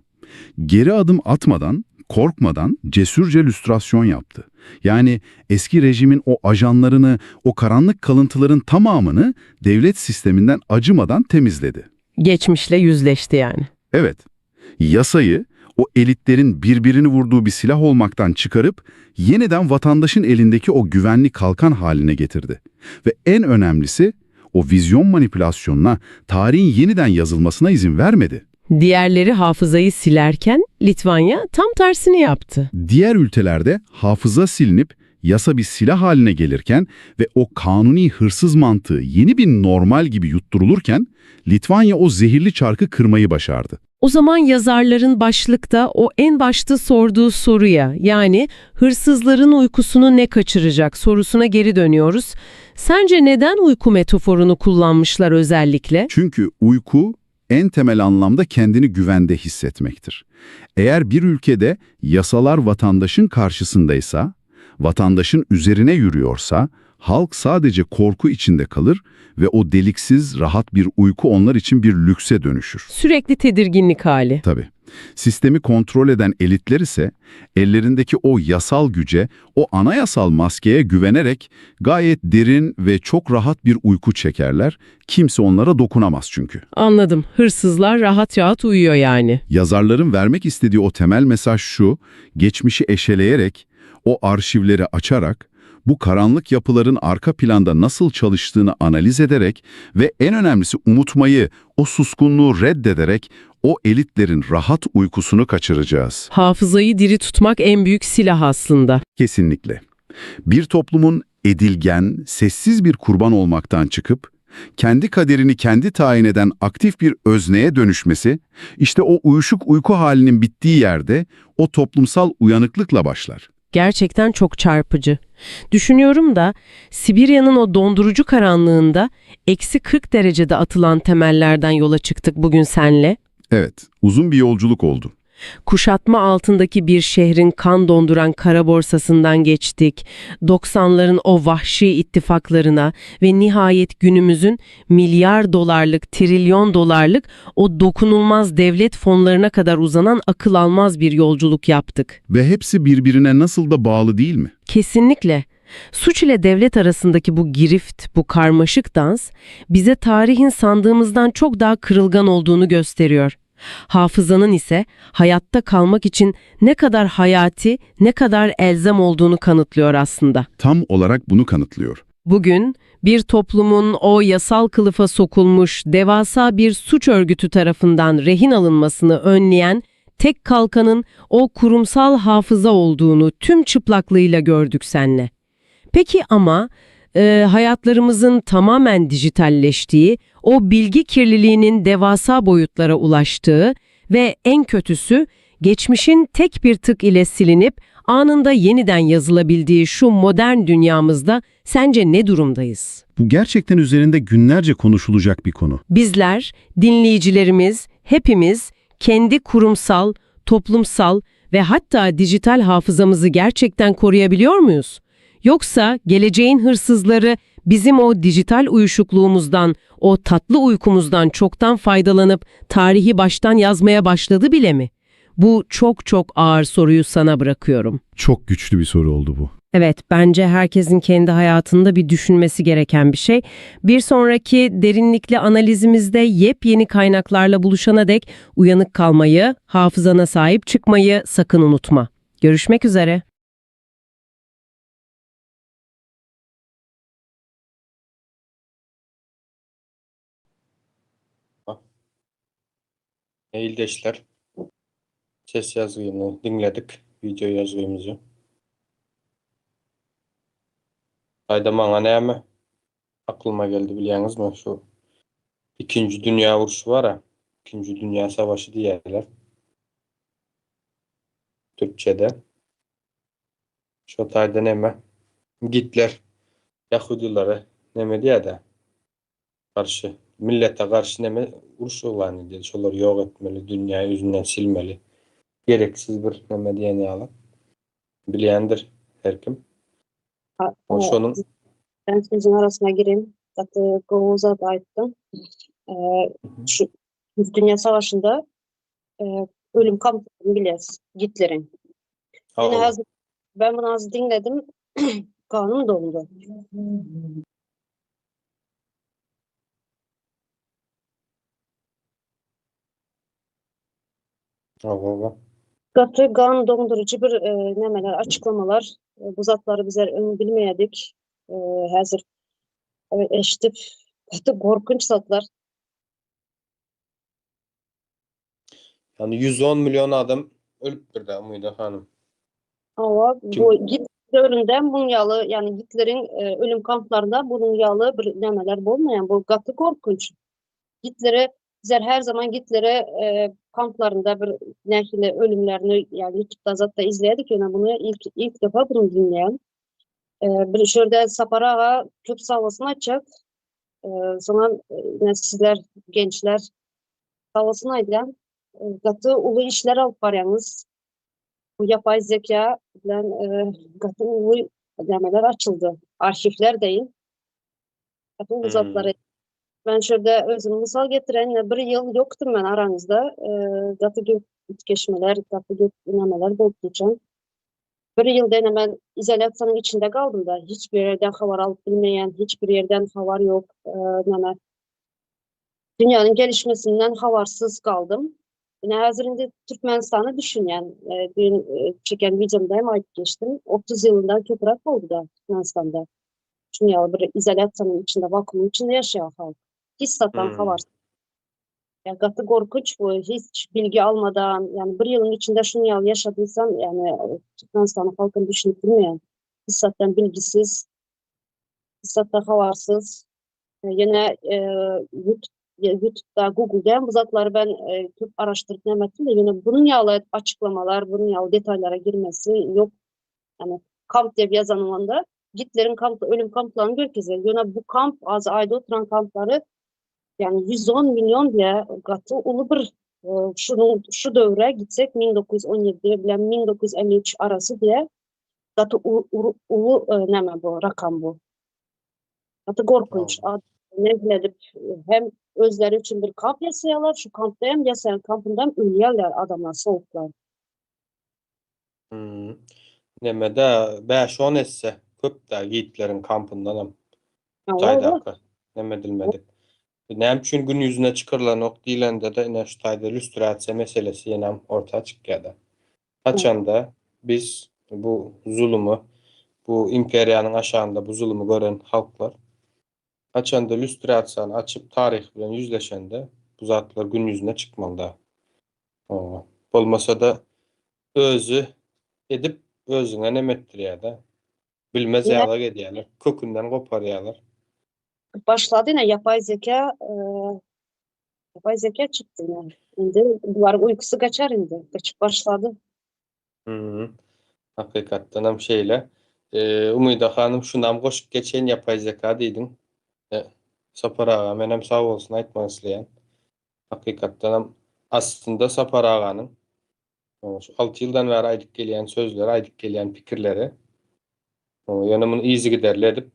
Geri adım atmadan, korkmadan cesurca lüstrasyon yaptı. Yani eski rejimin o ajanlarını, o karanlık kalıntıların tamamını devlet sisteminden acımadan temizledi. Geçmişle yüzleşti yani. Evet, yasayı o elitlerin birbirini vurduğu bir silah olmaktan çıkarıp yeniden vatandaşın elindeki o güvenli kalkan haline getirdi. Ve en önemlisi o vizyon manipülasyonuna, tarihin yeniden yazılmasına izin vermedi. Diğerleri hafızayı silerken Litvanya tam tersini yaptı. Diğer ülkelerde hafıza silinip yasa bir silah haline gelirken ve o kanuni hırsız mantığı yeni bir normal gibi yutturulurken Litvanya o zehirli çarkı kırmayı başardı. O zaman yazarların başlıkta o en başta sorduğu soruya yani hırsızların uykusunu ne kaçıracak sorusuna geri dönüyoruz. Sence neden uyku metaforunu kullanmışlar özellikle? Çünkü uyku en temel anlamda kendini güvende hissetmektir. Eğer bir ülkede yasalar vatandaşın karşısındaysa, vatandaşın üzerine yürüyorsa, halk sadece korku içinde kalır ve o deliksiz, rahat bir uyku onlar için bir lükse dönüşür. Sürekli tedirginlik hali. Tabii. Sistemi kontrol eden elitler ise ellerindeki o yasal güce, o anayasal maskeye güvenerek gayet derin ve çok rahat bir uyku çekerler. Kimse onlara dokunamaz çünkü. Anladım. Hırsızlar rahat rahat uyuyor yani. Yazarların vermek istediği o temel mesaj şu, geçmişi eşeleyerek, o arşivleri açarak, bu karanlık yapıların arka planda nasıl çalıştığını analiz ederek ve en önemlisi unutmayı, o suskunluğu reddederek o elitlerin rahat uykusunu kaçıracağız. Hafızayı diri tutmak en büyük silah aslında. Kesinlikle. Bir toplumun edilgen, sessiz bir kurban olmaktan çıkıp, kendi kaderini kendi tayin eden aktif bir özneye dönüşmesi, işte o uyuşuk uyku halinin bittiği yerde o toplumsal uyanıklıkla başlar. Gerçekten çok çarpıcı. Düşünüyorum da Sibirya'nın o dondurucu karanlığında eksi 40 derecede atılan temellerden yola çıktık bugün senle. Evet, uzun bir yolculuk oldu. Kuşatma altındaki bir şehrin kan donduran kara borsasından geçtik. 90'ların o vahşi ittifaklarına ve nihayet günümüzün milyar dolarlık, trilyon dolarlık o dokunulmaz devlet fonlarına kadar uzanan akıl almaz bir yolculuk yaptık. Ve hepsi birbirine nasıl da bağlı değil mi? Kesinlikle. Suç ile devlet arasındaki bu girift, bu karmaşık dans bize tarihin sandığımızdan çok daha kırılgan olduğunu gösteriyor. Hafızanın ise hayatta kalmak için ne kadar hayati, ne kadar elzem olduğunu kanıtlıyor aslında. Tam olarak bunu kanıtlıyor. Bugün bir toplumun o yasal kılıfa sokulmuş devasa bir suç örgütü tarafından rehin alınmasını önleyen tek kalkanın o kurumsal hafıza olduğunu tüm çıplaklığıyla gördük senle. Peki ama hayatlarımızın tamamen dijitalleştiği, o bilgi kirliliğinin devasa boyutlara ulaştığı ve en kötüsü geçmişin tek bir tık ile silinip anında yeniden yazılabildiği şu modern dünyamızda sence ne durumdayız? Bu gerçekten üzerinde günlerce konuşulacak bir konu. Bizler, dinleyicilerimiz, hepimiz kendi kurumsal, toplumsal ve hatta dijital hafızamızı gerçekten koruyabiliyor muyuz? Yoksa geleceğin hırsızları bizim o dijital uyuşukluğumuzdan, o tatlı uykumuzdan çoktan faydalanıp tarihi baştan yazmaya başladı bile mi? Bu çok çok ağır soruyu sana bırakıyorum. Çok güçlü bir soru oldu bu. Evet, bence herkesin kendi hayatında bir düşünmesi gereken bir şey. Bir sonraki derinlikli analizimizde yepyeni kaynaklarla buluşana dek uyanık kalmayı, hafızana sahip çıkmayı sakın unutma. Görüşmek üzere. Ildeşler. Ses yazgyny diňledik, video yazgymyzy. Aýda maňa näme aklyma geldi bilýäňizmi? Şu İkinci Dünya urşy bar ha. İkinci Dünya Savaşy diýerler. Türkçede. Şu taýda näme? Gitler Yahudilere näme diýýär-de? Garşy millete garşy näme uruş yglan edýär. Şolary ýok etmeli, dünýä ýüzünden silmeli. Gereksiz bir näme diýen ýaly. Bilýändir her kim. O şonuň Ben sözün arasına gireyim. Gaty gowy zat aýtdyň. Şu Dünya Savaşynda ölüm kampyny bilýäs Gitleriň. Ýene Hawa. hazır ben bunu az diňledim. Kanım dondu. Hawa. Gaty gan dondurucu bir nemeler, açıklamalar. Bu zatları bizler ön bilmeyedik. Hazır eşitip gaty korkunç zatlar. Yani 110 milyon adam ölüpdür da Umyda hanım. Ama Kim? bu Git dövründen bunun yalı yani Hitler'in ölüm kamplarında bunun yalı bir nemeler bolmayan bu gaty korkunç. Hitler'e bizler her zaman Hitler'e kamplarında bir nehirle ölümlerini yani YouTube'da zaten izledik yani bunu ilk defa bunu dinleyen. Bir şurada Sapar ağa köp sağ olsun açacak. Sonra sizler gençler sağ olsun aydan. Gaty ulu işler alıp barýaňyz. Bu yapay zeka bilen gaty ulu demeler açıldı. Arşivler değil. Gaty ulu zatlar. Ben şurada özüm misal getiren bir yıl yoktum ben aranızda. Gaty köp geçmeler, gaty köp demeler bolup geçen. Bir yıl hemen izolasyanın içinde kaldım da. Hiçbir yerden haber alıp bilmeyen, hiçbir yerden haber yok. Neme. Dünyanın gelişmesinden habersız kaldım. Yine hazırında Türkmenistan'ı düşün yani. Dün çeken videomda hem ait geçtim. 30 yılından köpürak oldu da Türkmenistan'da. Çünkü bir izolasyanın içinde, vakuumun içinde yaşayan halk. Hiç satan haber. Yani katı korkunç bu. Hiç bilgi almadan, yani bir yılın içinde şunu yaşadıysan, yani Türkmenistan'ın halkını düşünüp bilmeyen, hiç zaten bilgisiz. Zatdan habarsyz. Ýene YouTube YouTube'da, Google'da bu zatlary ben köp araşdyryp näme etdim de ýöne bunuň ýaly açyklamalar, bunuň ýaly detaýlara girmesi ýok. Ýani kamp diýip ýazanymda Gitleriň kamp ölüm kamplaryny görkezýär. Ýöne bu kamp az aýda oturan kamplary ýani 110 milyon diýe gaty uly bir şunuň şu döwre gitsek 1917 bilen 1953 arasy diýe gaty uly näme bu rakam bu. Gaty gorkunç. Nähili edip hem özleri üçin bir kamp ýasaýarlar, şu kampda hem ýasaýan kampynda hem ölýärler adamlar sowukdan. Hmm. Nemede 5-10 esse köp da Gitleriň kampyndanam. Taýdaky neme edilmedik. Näme üçin gün ýüzüne çykarylanok diýlende-de ine şu taýda lýustrasiýa meselesi ýenem orta çykýar-da. Haçanda biz bu zulumy, bu imperiýanyň aşagynda bu zulumy gören halklar haçanda lýustrasiýany açyp taryh bilen ýüzleşende bu zatlar gün ýüzüne çykmaly-da. Bolmasa-da özi edip özüňe neme etdirýär-de. Bilmez ýalak edýärler, kökünden goparýarlar. Başlady ine ýapaý zeka, ýapaý zeka çykdy ine. Indi bularyň uýkusy gaçar indi. Gaçyp başlady. Hmm. Hakykatdan hem şeýle. Umyda hanym şunam goşup geçeýin ýapaý zeka diýdiň. Sapar aga menem sag bolsun aýtmak isleýän. Hakykatdan hem aslynda Sapar aganyň şu 6 ýyldan bäri aýdyp gelýän sözleri, aýdyp gelýän pikirleri ýöne muny yzygiderli edip,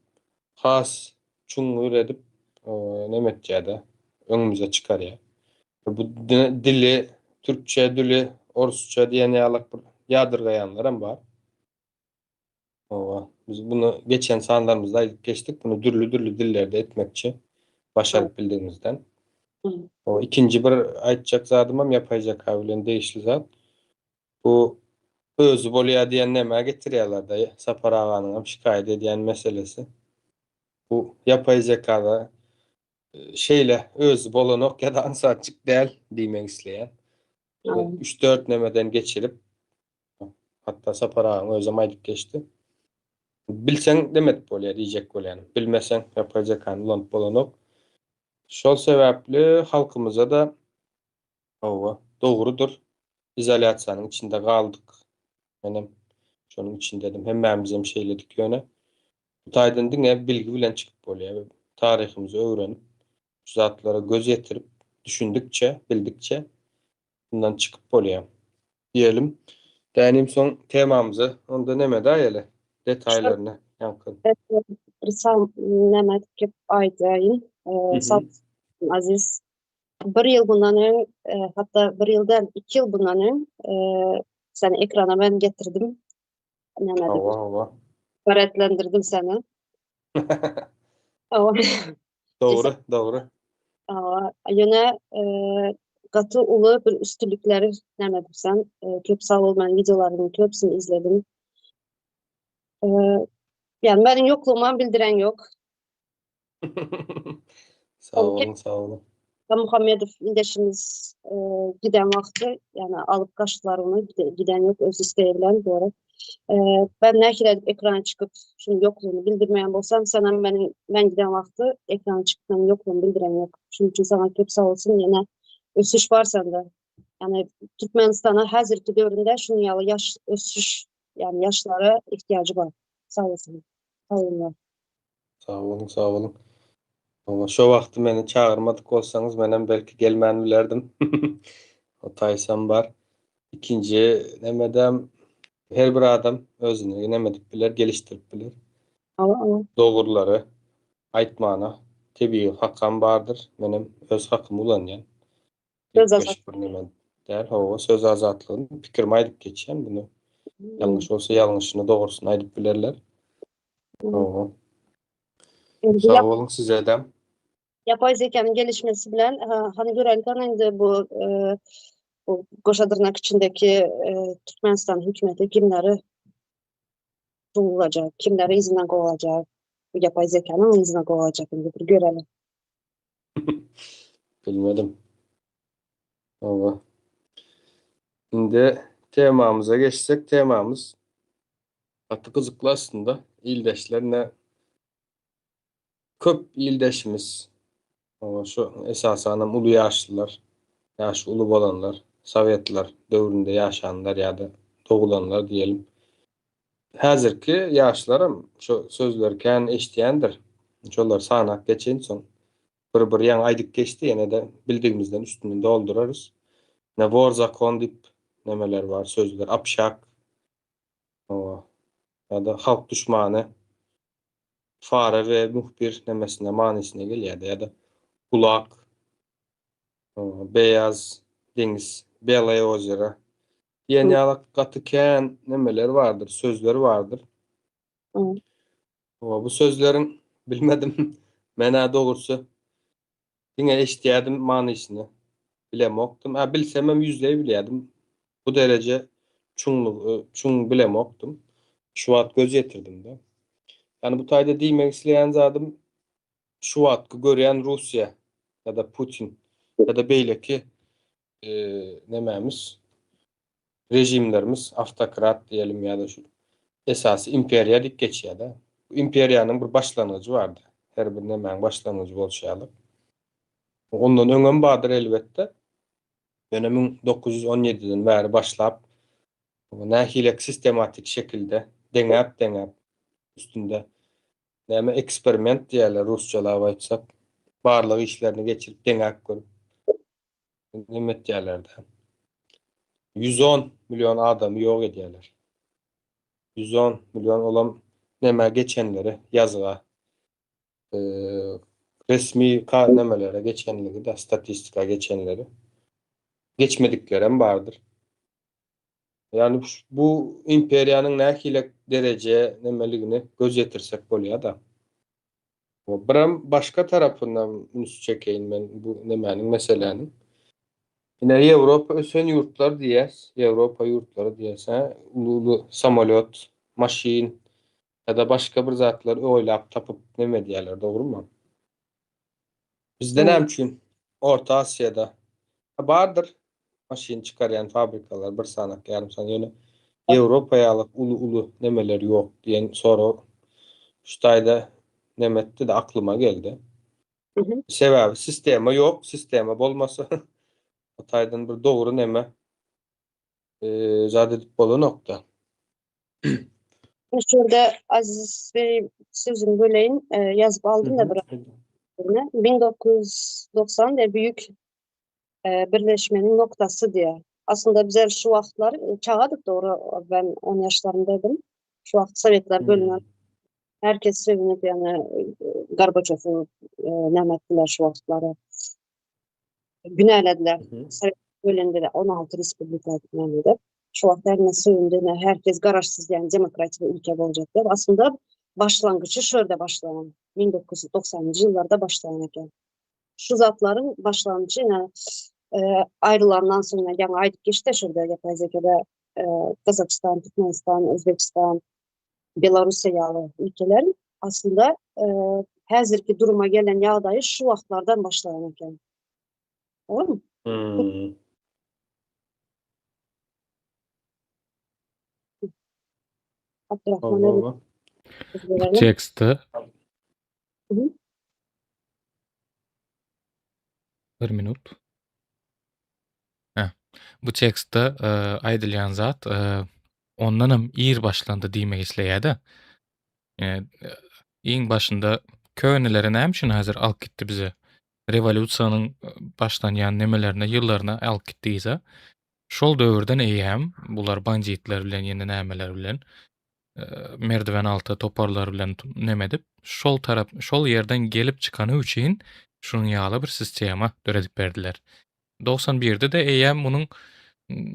has çuňňur edip neme etýär-de, öňümize çykarýar. Bu dili, türkçe dili, orsça diýen ýalak bir ýadyrgaýanlar hem bar. Hawa, biz bunu geçen sanlarymyzda aýdyp geçdik. Bunu dürli-dürli dillerde etmekçi başaryp bildigimizden. O ikinji bir aýtjak zadym hem ýapaý zeka bilen degişli zat. Bu özi bolýar diýen nämä getirýärler-de, Sapar aganyň hem şikaýat edýän meselesi. Bu ýapaý zekada şeýle özi bolanok ýa-da aňsatjyk däl diýmek isleýän. 3-4 nemeden geçirip Hatda Sapar agaň özem aýdyp geçdi. Bilseň demek bolýar diýjek bolýan. Bilmeseň ýapaý zekany ulanyp bolanok. Şol sebäpli halkymyza-da hawa, dogrudyr. Izolýasiýanyň içinde galdyk. Menem şonuň içindedim. Hemmämizem şeýledik ýöne. Bu taýdan diňe bilgi bilen çykyp bolýar. Taryhymyzy öwrenip, şu zatlara göz ýetirip, düşündikçe, bildikçe Bundan çykyp bolýar. Diýelim. Dänim soň temamyza onda neme daýaly detaýlaryny ýaňky. Bir näme aýdyp aýdaýyn. Sag Aziz. Bir ýyl bundan öň, hatda bir ýyl däl, 2 ýyl bundan öň seni ekrana ben getirdim. Näme Hawa, hawa. Paretlendirdim seni. Hawa. Dogry, dogry. Hawa, ýöne gaty uly bir üstünlikleri näme diýsem, köp sag bol, men wideolaryňy köpüsini izledim. Ýani meniň ýoklugymam bildiren ýok. Sag boluň, sag boluň. Muhammedow ildeşimiz giden wagty, ýani alyp gaçdylar ony, giden ýok öz isleýi bilen, dogry. Ben nähili edip ekrana çykyp şunuň ýoklugyny bildirmeýän bolsam, senem meniň men giden wagty ekrana çykyp meniň ýoklugymy bildiren ýok. Şunuň üçin saňa köp sag bolsun, ýene ösüş bar sende. Ýani Türkmenistana häzirki döwründe şunuň ýaly ýaş ösüş, ýani ýaşlara ihtiýajy bar. Sag bolsun. Sag bolunlar. Sag boluň, sag boluň. Hawa, şo wagty meni çagyrmadyk bolsaňyz, menem belki gelmän bilerdim. O taýsam bar. Ikinji nemedem her bir adam özüni neme edip biler, gelişdirip biler. Hawa, hawa. Dogrulary aýtmana tebigy hakam bardyr. Menem öz hakymy ulanýan. Söz azatlygy. Bir neme däl, hawa, söz azatlygyny pikirimi aýdyp geçýän bunu. Ýalňyş bolsa ýalňyşyny, dogrusyny aýdyp bilerler. Hawa. Sag boluň size-de. Ýapaý zekanyň gelişmesi bilen hany göräýlik hany indi bu bu goşa dyrnak içindeki Türkmenistan hökümeti kimleri kowlajak, kimleri yzyndan kowlajak, bu ýapaý zekanyň yzyndan kowlajak indi bir görelim. Bilmedim. Hawa. Indi temamyza geçsek, temamyz gaty gyzykly aslynda. Ildeşler ne? Köp ildeşimiz, şu esasanam uly ýaşlylar, ýaşy uly bolanlar, sowetler döwründe ýaşanlar ýa-da dogulanlar diýelim. Häzirki ýaşlaram şu sözleri kän eşidýändir. Şolary sanap geçeýin soň. Bir-bir ýaňy aýdyp geçdi, ýene-de bildigimizden üstüni doldurarys. Ine, wor zakon diýip nemeler bar, sözler, obşak, ýa-da halk duşmany. Fara we muhbir nemesine manysyna gelýärdi ýa-da gulak, beýaz deňiz, Beloýe ozero diýen ýaly gaty kän nemeler bardyr, sözler bardyr. Bu sözleriň bilmedim, men-ä dogrusy diňe eşidýärdim manysyny bilemokdym. Ä bilsemem ýüzleý bilýärdim. Bu dereje çuňlugy çuň bilemokdym. Şu wagt göz ýetirdim-de. Ýani bu taýda diýmek isleýän zadym şu wagtky görýän Russiýa ýa-da Putin ýa-da beýleki nemämiz režimlerimiz awtokrat diýelim ýa-da şu esasy imperiýa diýip geçýär-de. Bu imperiýanyň bir başlangyjy bardy. Her bir nemäň başlangyjy bolşy ýaly. Ondan öňem bardyr elbetde. Ýöne 1917-den bäri başlap nähilek sistematik şekilde deňäp-deňäp üstünde näme eksperiment diýýärler rusçalap aýtsak, barlag işlerini geçirip deňäp görüp neme etýärler-de. 110 million adamy ýok edýärler. 110 million olam nämä geçenleri ýazga resmi nemelere geçenligi-de statistika geçenleri. Geçmediklerem bardyr. Ýagny bu imperiýanyň nähili dereje nemeligini göz ýetirsek bolýar-da. Birem başga tarapyndan üns çekeýin men bu nemäniň meseläniň. Ine Ýewropa ösen ýurtlar diýýäs, Ýewropa ýurtlary diýýäs, hä, uly-uly samolýot, maşyn ýa-da başga bir zatlar oýlap tapyp neme edýärler, dogrumy? Bizde näme üçin Orta Aziýada bardyr maşyn çykarýan fabrikalar bir sanak ýarym sanak ýöne Ýewropa ýaly uly uly nemeler ýok diýen sorag şu taýda neme etdi-de aklyma geldi. Sebäbi sistema ýok, sistema bolmasa o taýdan bir dogry neme zat edip bolanokda. Şu ýerde Aziz Bey sözüni böleýin, ýazyp aldym da bir. 1990 ve büyük birleşmenin noktasy diýýär. Aslynda bizler şu wagtlar çagadyk dogry, ben 10 ýaşlarymdaydym. Şu wagt Sowetler bölünen herkes sögünip ýagny Gorbaçowy näme etdiler şu wagtlary. Günälediler. Sowet bölündi 16 respublika näme edip. Şu wagt hemme sögündi, herkes garaşsyz ýagny demokratik ülke boljak diýip. Aslynda başlangyjy şu ýerde başlanan. 1990-njy ýyllarda başlanan eken. Şu zatlaryň başlangyjy ine aýrylandan soň ýaňy aýdyp geçdi şurada ýapay zekada Gazagystan, Türkmenistan, Özbegistan, Belarussiýa ýaly ülkeler aslynda häzirki duruma gelen ýagdaýy şu wagtlardan başlanan eken. Dogrymy? Hmm. Abdurrahman Bu tekstde Bir minut. Hä. Bu tekstde e, aýdylýan zat e, ondanam ir başlandy diýmek isleýär-de. E, iň başynda köneleri näme üçin häzir alyp gitdi bize? Rewolýusiýanyň başlanýan nemelerine, ýyllaryna alyp gitdi yza. Şol döwürden eýýäm bular banditler bilen ýene nämeler bilen merdiwen alty toparlar bilen neme edip, şol tarap, şol ýerden gelip çykany üçin şunuň ýaly bir sistema döredip berdiler. 91-de-de eýýäm munuň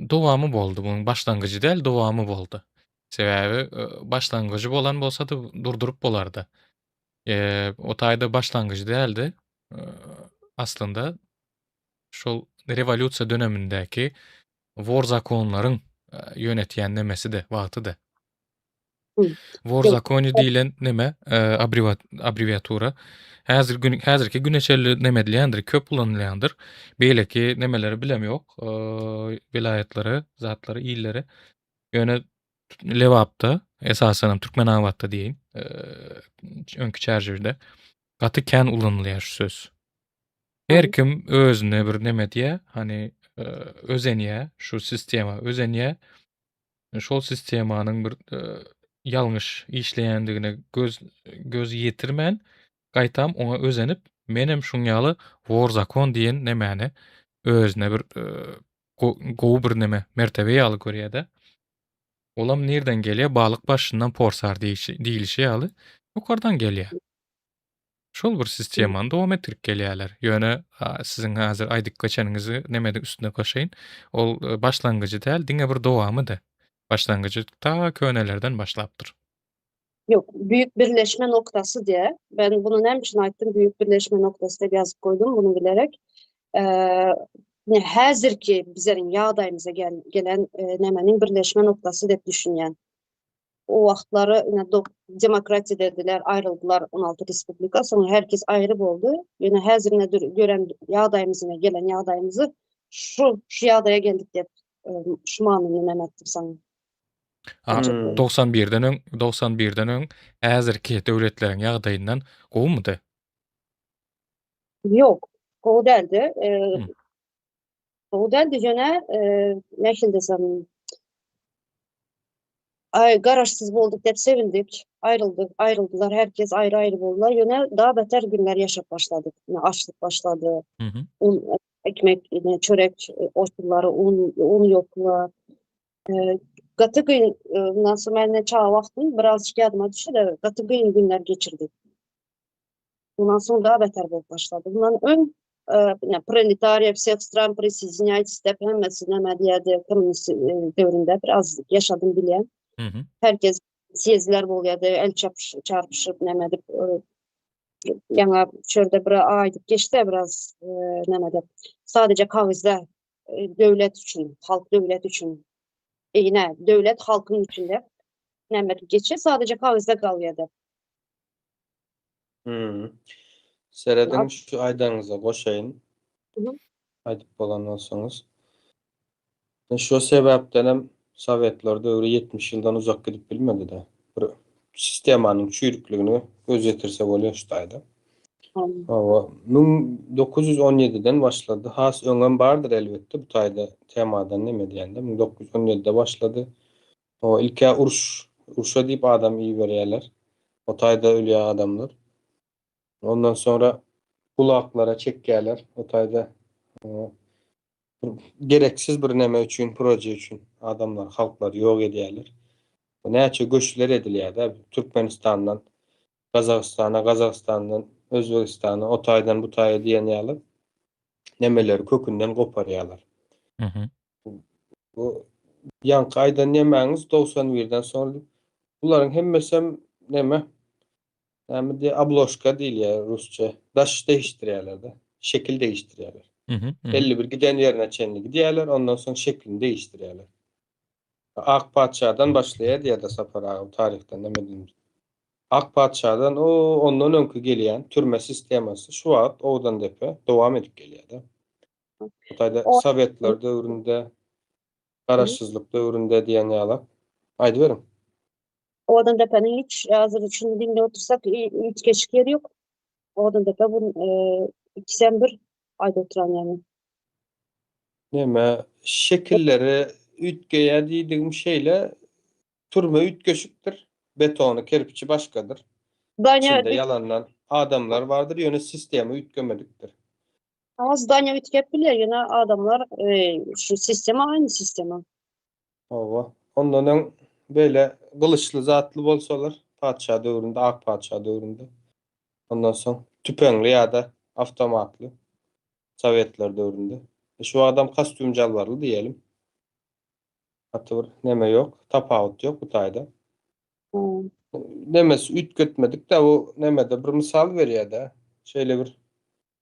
dowamy boldy. Munuň başlangyjy däl, dowamy boldy. Sebäbi başlangyjy bolan bolsady durduryp bolardy. O taýda başlangyjy däldi. Aslynda şol rewolýusiýa dönemindäki wor zakonlaryň ýönetýän nemesi-de, wagty-da. Wor zakony diýlen neme, abbrewiatura häzir gün häzirki güne çenli neme edilýändir, köp ulanylýandyr. Beýleki nemeleri bilem ýok, welaýatlary, zatlary, illeri. Ýöne Lebapda, esasanam Türkmenabatda diýeýin, öňki Çärjewde. Gaty kän ulanylýar şu söz. Her kim özüne bir neme diýýär, hany özenýär, şu sistema özenýär. Şol sistemanyň bir ýalňyş işleýändigine göz göz ýetirmän, gaýtam oňa özenip, menem şuň ýaly wor zakon diýen nemäni özüne bir gowy bir neme, mertebe ýaly görýär-de. Olam nirden gelýär? Balyk başyndan porsar diýlişi ýaly, ýokardan gelýär. Şol bir sistemany dowam etdirip gelýärler. Ýöne siziň häzir aýdyp geçeniňizi nemede üstüne goşaýyn. Ol e, başlangyjy däl, diňe bir dowamydy. Başlangyjy ta könelerden başlapdyr. Yok, büyük birleşme noktası diye. Ben bunu ne için aýtdym? Büyük birleşme noktası diye ýazyp goýdum bunu bilerek. Ee, ne häzirki bizleriň ýagdaýymyza gel, gelen e, nämeniň birleşme noktasy diýip düşünýän. O wagtlary ine demokratiýa dediler, aýryldylar 16 respublika, soň herkes aýry boldy. Ýöne häzir ne gören ýagdaýymyzy, ne gelen ýagdaýymyzy şu şu ýagdaýa geldik diýip e, şu manyny näme etdim sana. A, 91-den öň, 91-den öň häzirki döwletleriň ýagdaýyndan gowumydy? Ýok, gowy däldi. E, gowy däldi ýöne e, nähili desem Ay garaşsyz bolduk diýip sevindik. Ayrıldık, ayrıldılar. Herkes ayrı ayrı boldular. Ýöne daha beter günler yaşap başladyk. Yine açlık başladı. Hı hı. Un, ekmek, yine çörek, e, oturları, un, un yokluğu. E, gaty gün, e, bundan sonra ben çağa vaxtım birazcık yadıma düşdi de gaty gün günler geçirdik. Bundan sonra daha beter bolup başladı. Bundan ön e, yani proletariya всех стран присоединяйтесь dep hemmesi näme diýerdi komünist e, döwründe biraz yaşadım bilýän. Hı hı. Herkes sýezdler bolýardy, el çapyş, çarpyşyp näme edip e, ýaňa çörde bir aýdyp geçdi biraz e, näme edip. Sadece kagyzda e, döwlet üçin, halk döwlet üçin. E, yine döwlet halkın içinde näme edip geçýär, sadece kagyzda galýardy. Hmm. Serediň şu aýdanyňyza goşaýyn. Mhm. Aýdyp bolan bolsaňyz. Şu sebäpden hem Sowetler döwri 70 ýyldan uzak gidip bilmedi de. Bir sistemanyň çüýrükligini göz ýetirse bolýar şu taýda. Hawa, 1917-den başlady. Has öňem bardyr elbetde bu taýda temadan neme diýende 1917-de başlady. O ilk-ä uruş, urşa diýip adam iberýärler. O taýda ölýär adamlar. Ondan soňra gulaklara çekýärler. O taýda gereksiz bir neme üçin, proje üçin adamlar, halklary ýok edýärler. Näçe göçler edilýär-de Türkmenistandan Gazagystana, Gazagystandan Özbegistana, o taýdan bu taýa diýen ýaly nemeleri kökünden goparýarlar. Mhm. Bu ýaňky aýdan nemäňiz 91-den soň bularyň hemmesem neme? Näme diýe obložka diýilýär rusça. Daş değiştirýärler-de. Şekil değiştirýärler. Mhm. mhm. Belli bir giden ýerine çenli gidýärler, ondan soň şeklini değiştirýärler. Ak patyşadan başlaýar diýýär-de Sapar aga taryhdan näme diýdim. Ak patyşadan o ondan öňki gelýän türme sistemasy şu wagt Owdandepe dowam edip gelýär-de. Hytaýda Sowetler döwründe, garaşsyzlyk döwründe diýen ýaly. Aýdyberiň. Owadandepäniň hiç hazır şunu dinle otursak hiç geçik ýeri ýok. Owadandepe bu e, ikisem bir aýda oturan ýaly. Näme şekilleri üýtgeýär diýdigim şeýle türme üýtgeşikdir. Betony, kerpiçi başgadyr. Zdaniýa İçinde ýalandan adamlar bardyr, ýöne sistema üýtgemedikdir. Ama zdaniýa üýtgep bilýär, ýöne adamlar e, şu sistema aynı sistema. Hawa. Ondan öň beýle gylyçly zatly bolsalar, patyşa döwründe, ak patyşa döwründe. Ondan soň tüpeňli ýa-da awtomatly Sowetler döwründe. E, şu adam kostýum jalbarly diýelim. Gaty bir neme ýok, tapawut ýok bu taýda. Hmm. Nemesi üýtgetmedik de bu nemede bir mysal berýär-de. Şeýle bir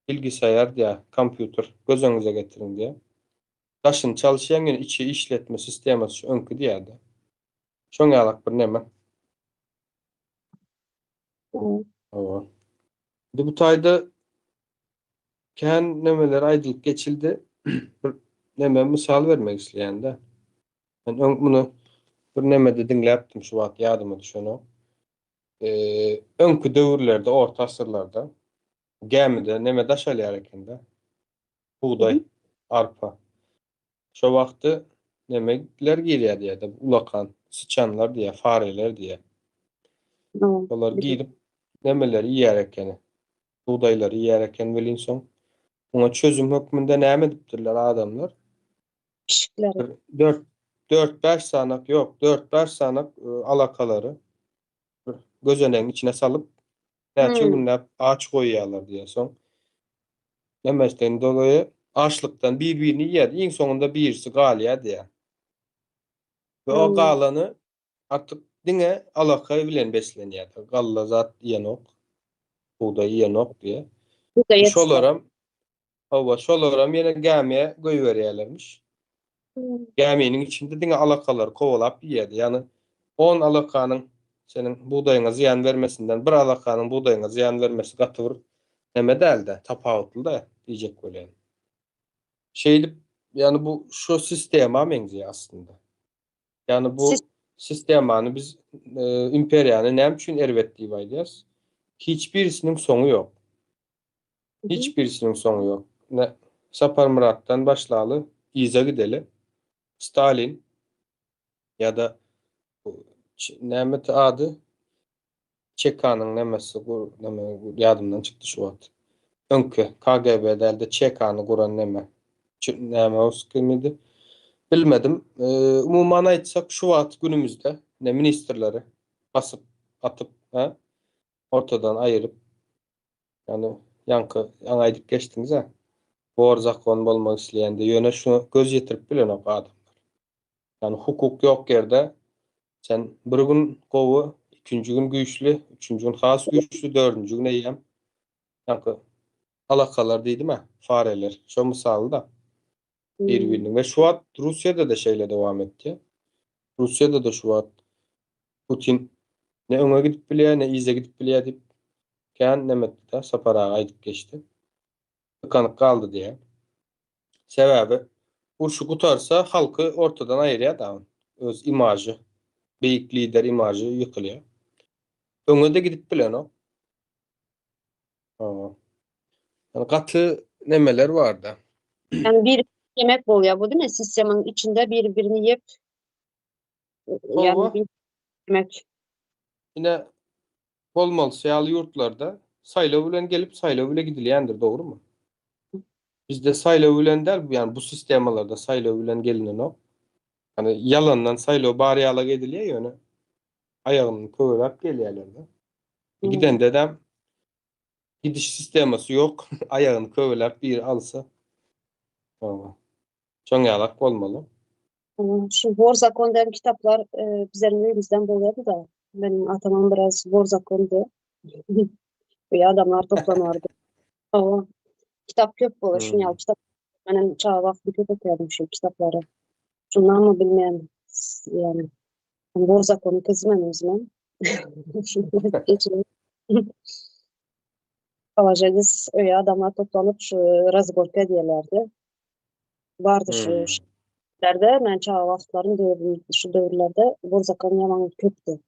bilgisayar diýär, kompýuter göz öňüňize getiriň diýär. Daşyny çalışýan ýöne içi işletme sistemasy şu öňki diýär-de. Şoň ýalak bir neme. Hmm. Hawa. Indi bu taýda kän nemeler aýdylyp geçildi. Bir neme mysal bermek isleýän-de. Men öň muny bir nemede diňläpdim, şu wagt ýadyma düşenok. Ee, öňki döwürlerde, orta asyrlarda. Gämide neme daşalýar eken-de. Bugdaý, arpa. Şo wagty nemeler girýär diýýär-de, ulakan syçanlar diýýär, fareler diýýär. Olar girip nemeleri iýer ekeni. Bugdaýlary iýer eken welin soň muňa çözüm hökmünde näme edipdirler adamlar? Pişikleri. Bir dört, dört-bäş sanak, ýok, dört-bäş sanak alakalary bir gözenegiň içine salyp, näçe günläp aç goýýarlar diýýär. Soň nemesden dolaýy açlykdan bir-birini iýýär. Iň soňunda birisi galýar diýýär. We o galany artyk diňe alaka bilen beslenýär. Galla zat iýenok. Bugdaý iýenok diýýär. Şolaram hawa, şolaram ýene gämiýe goýberýärlermiş. Gäminiň içinde diňe alakalary kowalap iýýärdi. Ýagny on alakanyň seniň bugdaýyňa zyýan bermesinden bir alakanyň bugdaýyňa zyýan bermesi gaty bir neme däl-de, tapawutly-da diýjek bolýan. Şeýdip, ýagny bu şu sistema meňzeýär aslynda. Ýagny bu sistemany biz imperiýany näme üçin erbet diýip aýdýarys? Hiç birisiniň soňy ýok. Hiç birisiniň soňy ýok. Ine, Saparmyratdan başlaly, yza gideli. Stalin ýa-da nämedi ady? Çekanyň nemesi, neme ýadymdan çykdy şu wagt. Öňki KGB dälde Çekany guran neme? Näme midi? Bilmedim. Umuman aýtsak şu wagt günümizde ne ministrleri basyp atyp, ha? Ortadan aýyryp Ýagny ýaňky ýaňy aýdyp geçdiňiz-ä. Bor zakon bolmak isleýände, ýöne şuňa göz ýetirip bilenok adamlar. Ýagny hukuk ýok ýerde sen bir gün gowy, ikinji gün güýçli, üçünji gün has güýçli, dördünji gün eýýäm ýaňky alakalar diýdim-ä, fareler. Şo mysaly-da. Bir-biriniň we şu wagt Russiýada-da şeýle dowam etýär. Russiýada-da şu wagt Putin ne öňe gidip bilýär, ne yza gidip bilýär diýip kän neme etdi-de, Sapar aga aýdyp geçdi. Dykanyp galdy diýýär. Sebäbi urşy gutarsa halky ortadan aýyrýar da öz imažy, beýik lider imažy ýykylýar. Öňe-de gidip bilenok. Hawa. Yani gaty nemeler barda. Yani bir yemek bolýar bu değil mi? Sistemin içinde bir birini yiyip yani bir yemek. Ine bolmalysy ýaly ýurtlarda saýlaw bilen gelip saýlaw bile gidilýändir, dogrumy? Bizde saýlaw bilen däl, ýani bu sistemalarda saýlaw bilen gelinenok. Ýani ýalandan saýlaw bar ýalak edilýär ýöne aýagyny köweläp gelýärler-de. Gidende-de gidiş sistemasy ýok. Aýagyny köweläp biri alsa. Hawa. Şoň ýalak bolmaly. Şu War zakon diýen kitaplar bizleriň öýümizden bolýardy-da. Meniň atamam biraz war zakondy. Öýe adamlar toplanardy. Hawa. Kitap köp bolar, şuň ýaly kitap. Menem çaga wagtym köp okýardym şu kitaplary. Şundanmy bilmeýän, ýagny War zakony kyzmen özüme. Položeniz öýe adamlar toplanyp şu razgorka diýerlerdi. Bardy şu hmm. men çaga wagtlarym döwrüm şu döwürlerde war zakon ýaman köpdi.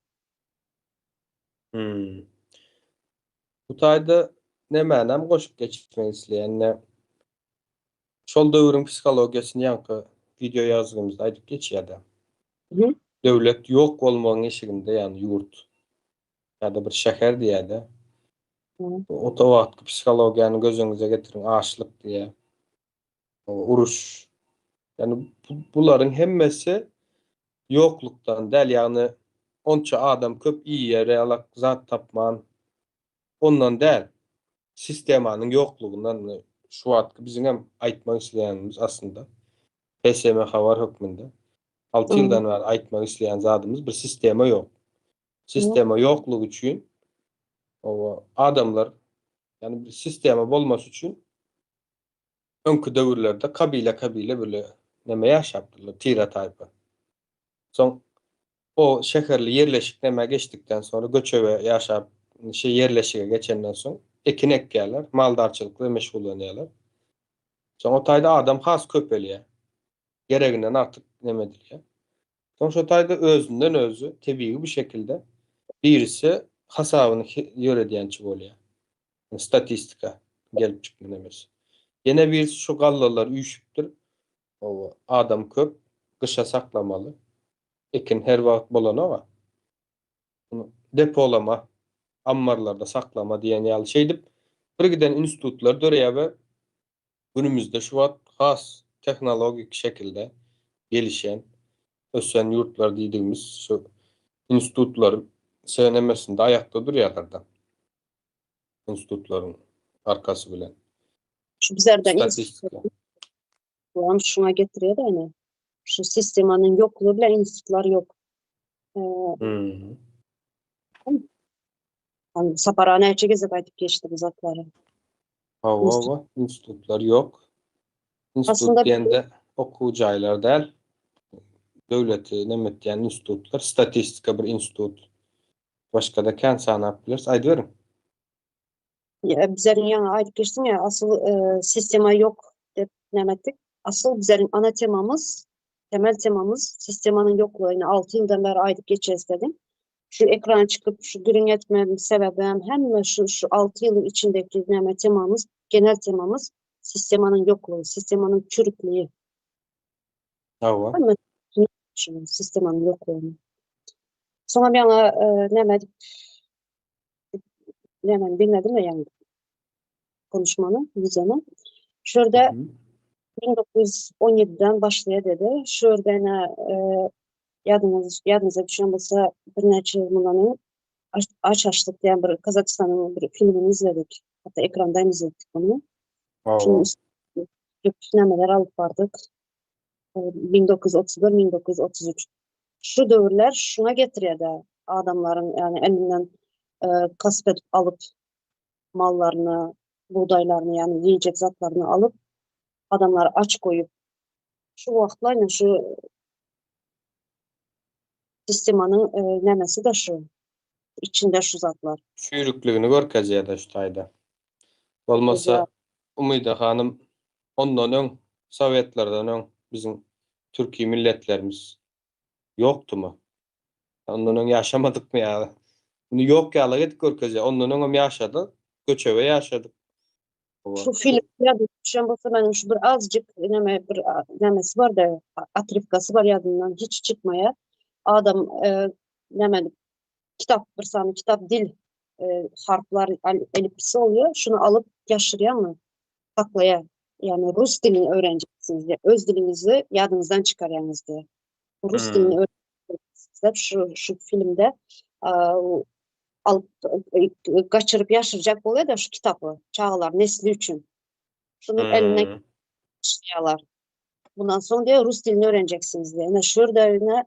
Hmm. Bu taýda nämänem goşup geçmek isleýän ne Şol döwrüň psihologiýasyny ýaňky wideo ýazgymyzda aýdyp geçýärdi. Döwlet ýok bolmagyň eşiginde, ýagny ýurt ýa-da bir şäher diýýärdi. O wagtky psihologiýany göz öňüňize getiriň, açlyk diýýär. Uruş. Ýagny bularyň hemmesi ýoklukdan däl, ýagny onça adam köp iýer ýalak zat tapman ondan däl, sistemanyň ýoklugyndan şu wagtky biziň hem aýtmak isleýänimiz aslynda HSM habar hökmünde 6 ýyldan bäri aýtmak isleýän zadymyz bir sistema ýok. Sistema ýoklugy üçin owa adamlar ýagny bir sistema bolmasy üçin öňki döwürlerde kabile kabile bile neme ýaşapdyrlar, tire taýpa. Soň O şäherli ýerleşik nämä geçdikden soňra göçebe ýaşap, şe ýerleşige geçenden soň ekin ekýärler, maldarçylyk bilen meşgullanýarlar. Soň o taýda adam has köpelýär. Gereginden artyk neme edilýär. Soň şo taýda özünden özi tebigy bir şekilde birisi hasabyny ýöredýänçi bolýar. Statistika gelip çykma nemesi. Ýene birisi şu gallalar üýşüpdir. Hawa, adam köp, gyşa saklamaly. Ekin her wagt bolanok-a. Bunu depolama, ammarlarda saklama diýen ýaly şeýdip birgiden institutlar döreýär we günümizde şu wagt has tehnologik şekilde gelişen, ösen ýurtlar diýdigimiz şu institutlar senemesinde aýakda durýarlar-da. Institutlaryň arkasy bilen. Şu bizlerden Statistika. Bulam şuna getirýär ýani. Şu sistemanyň ýoklugy bilen institutlar ýok. Ee, Hmm. Yani Sapara näçe gezek aýdyp geçdi bu zatlary. Hawa, hawa, institutlar ýok. Institut Aslynda- diýende okuw jaýlar däl. Döwleti neme etýän institutlar, statistika bir institut. Başga-da kän sanap bileris. Aýdyberiň. Ya, bizlerin ýaňy aýdyp geçdim ya, asyl e, sistema ýok diýip näme etdik. Asyl bizlerin ana temamyz, temel temamyz sistemanyň ýoklugy. Yani 6 ýyldan bäri aýdyp geçeceğiz dedim. Şu ekrana çykyp şu gürrüň etmemin sebäbim hemme şu şu 6 ýylyň içindeki näme temamyz, genel temamyz sistemanyň ýoklugy, sistemanyň çürüklüği. Hawa. Hemme şu sistemanyň ýoklugyny. Soňra ýaňy e, näme edip näme dinledim ya yani konuşmanı, videonu. Şurada Mhm. 1917'den başlaya dedi. Şurada yine e, yadınız, yadınıza düşen bolsa birnäçe ýyl mundan öň Aç, Aç Açlyk diýen bir Kazakistan'ın bir filmini izledik. Hatta ekrandan izledik bunu. Hawa. Şunun üstüne nämeler alyp bardyk. E, 1931-1933. Şu döwürler şuna getirýär adamlaryň yani elinden e, kasp edip alyp mallaryny, buğdaylarını yani yiyecek zatlarını alıp adamları aç koyup şu wagtlar yani şu sistemanın e, nemesi de şu içinde şu zatlar. Çüýrükligini görkezýär-de şu taýda. Bolmasa Ya. Umyda hanym ondan öň Sowetlerden öň biziň türki milletlerimiz ýokdumy? Ondan öň ýaşamadykmy ýa? Bunu ýok ýaly edip görkezýär. Ondan öňem ýaşadyk, göçebe ýaşadyk. Şu film ya düşen bolsa benim şu bir azıcık neme bir nemesi var da atrifkası var yadımdan hiç çıkmaya. Adam e, neme kitap bir sany kitap dil e, harflar elipsi oluyor. Şunu alıp yaşırıyor mı? Saklaya. Yani Rus dilini öğreneceksiniz diye. Öz dilinizi yadınızdan çıkaryanız diye. Rus Hmm. dilini öğreneceksiniz. Hep şu, şu filmde e, alıp e, kaçırıp yaşıracak oluyor da şu kitabı. Çağlar nesli için. Şunu eline Hmm. çıkıyorlar. Bundan sonra diyor Rus dilini öğreneceksiniz diye. Yani şurada yine,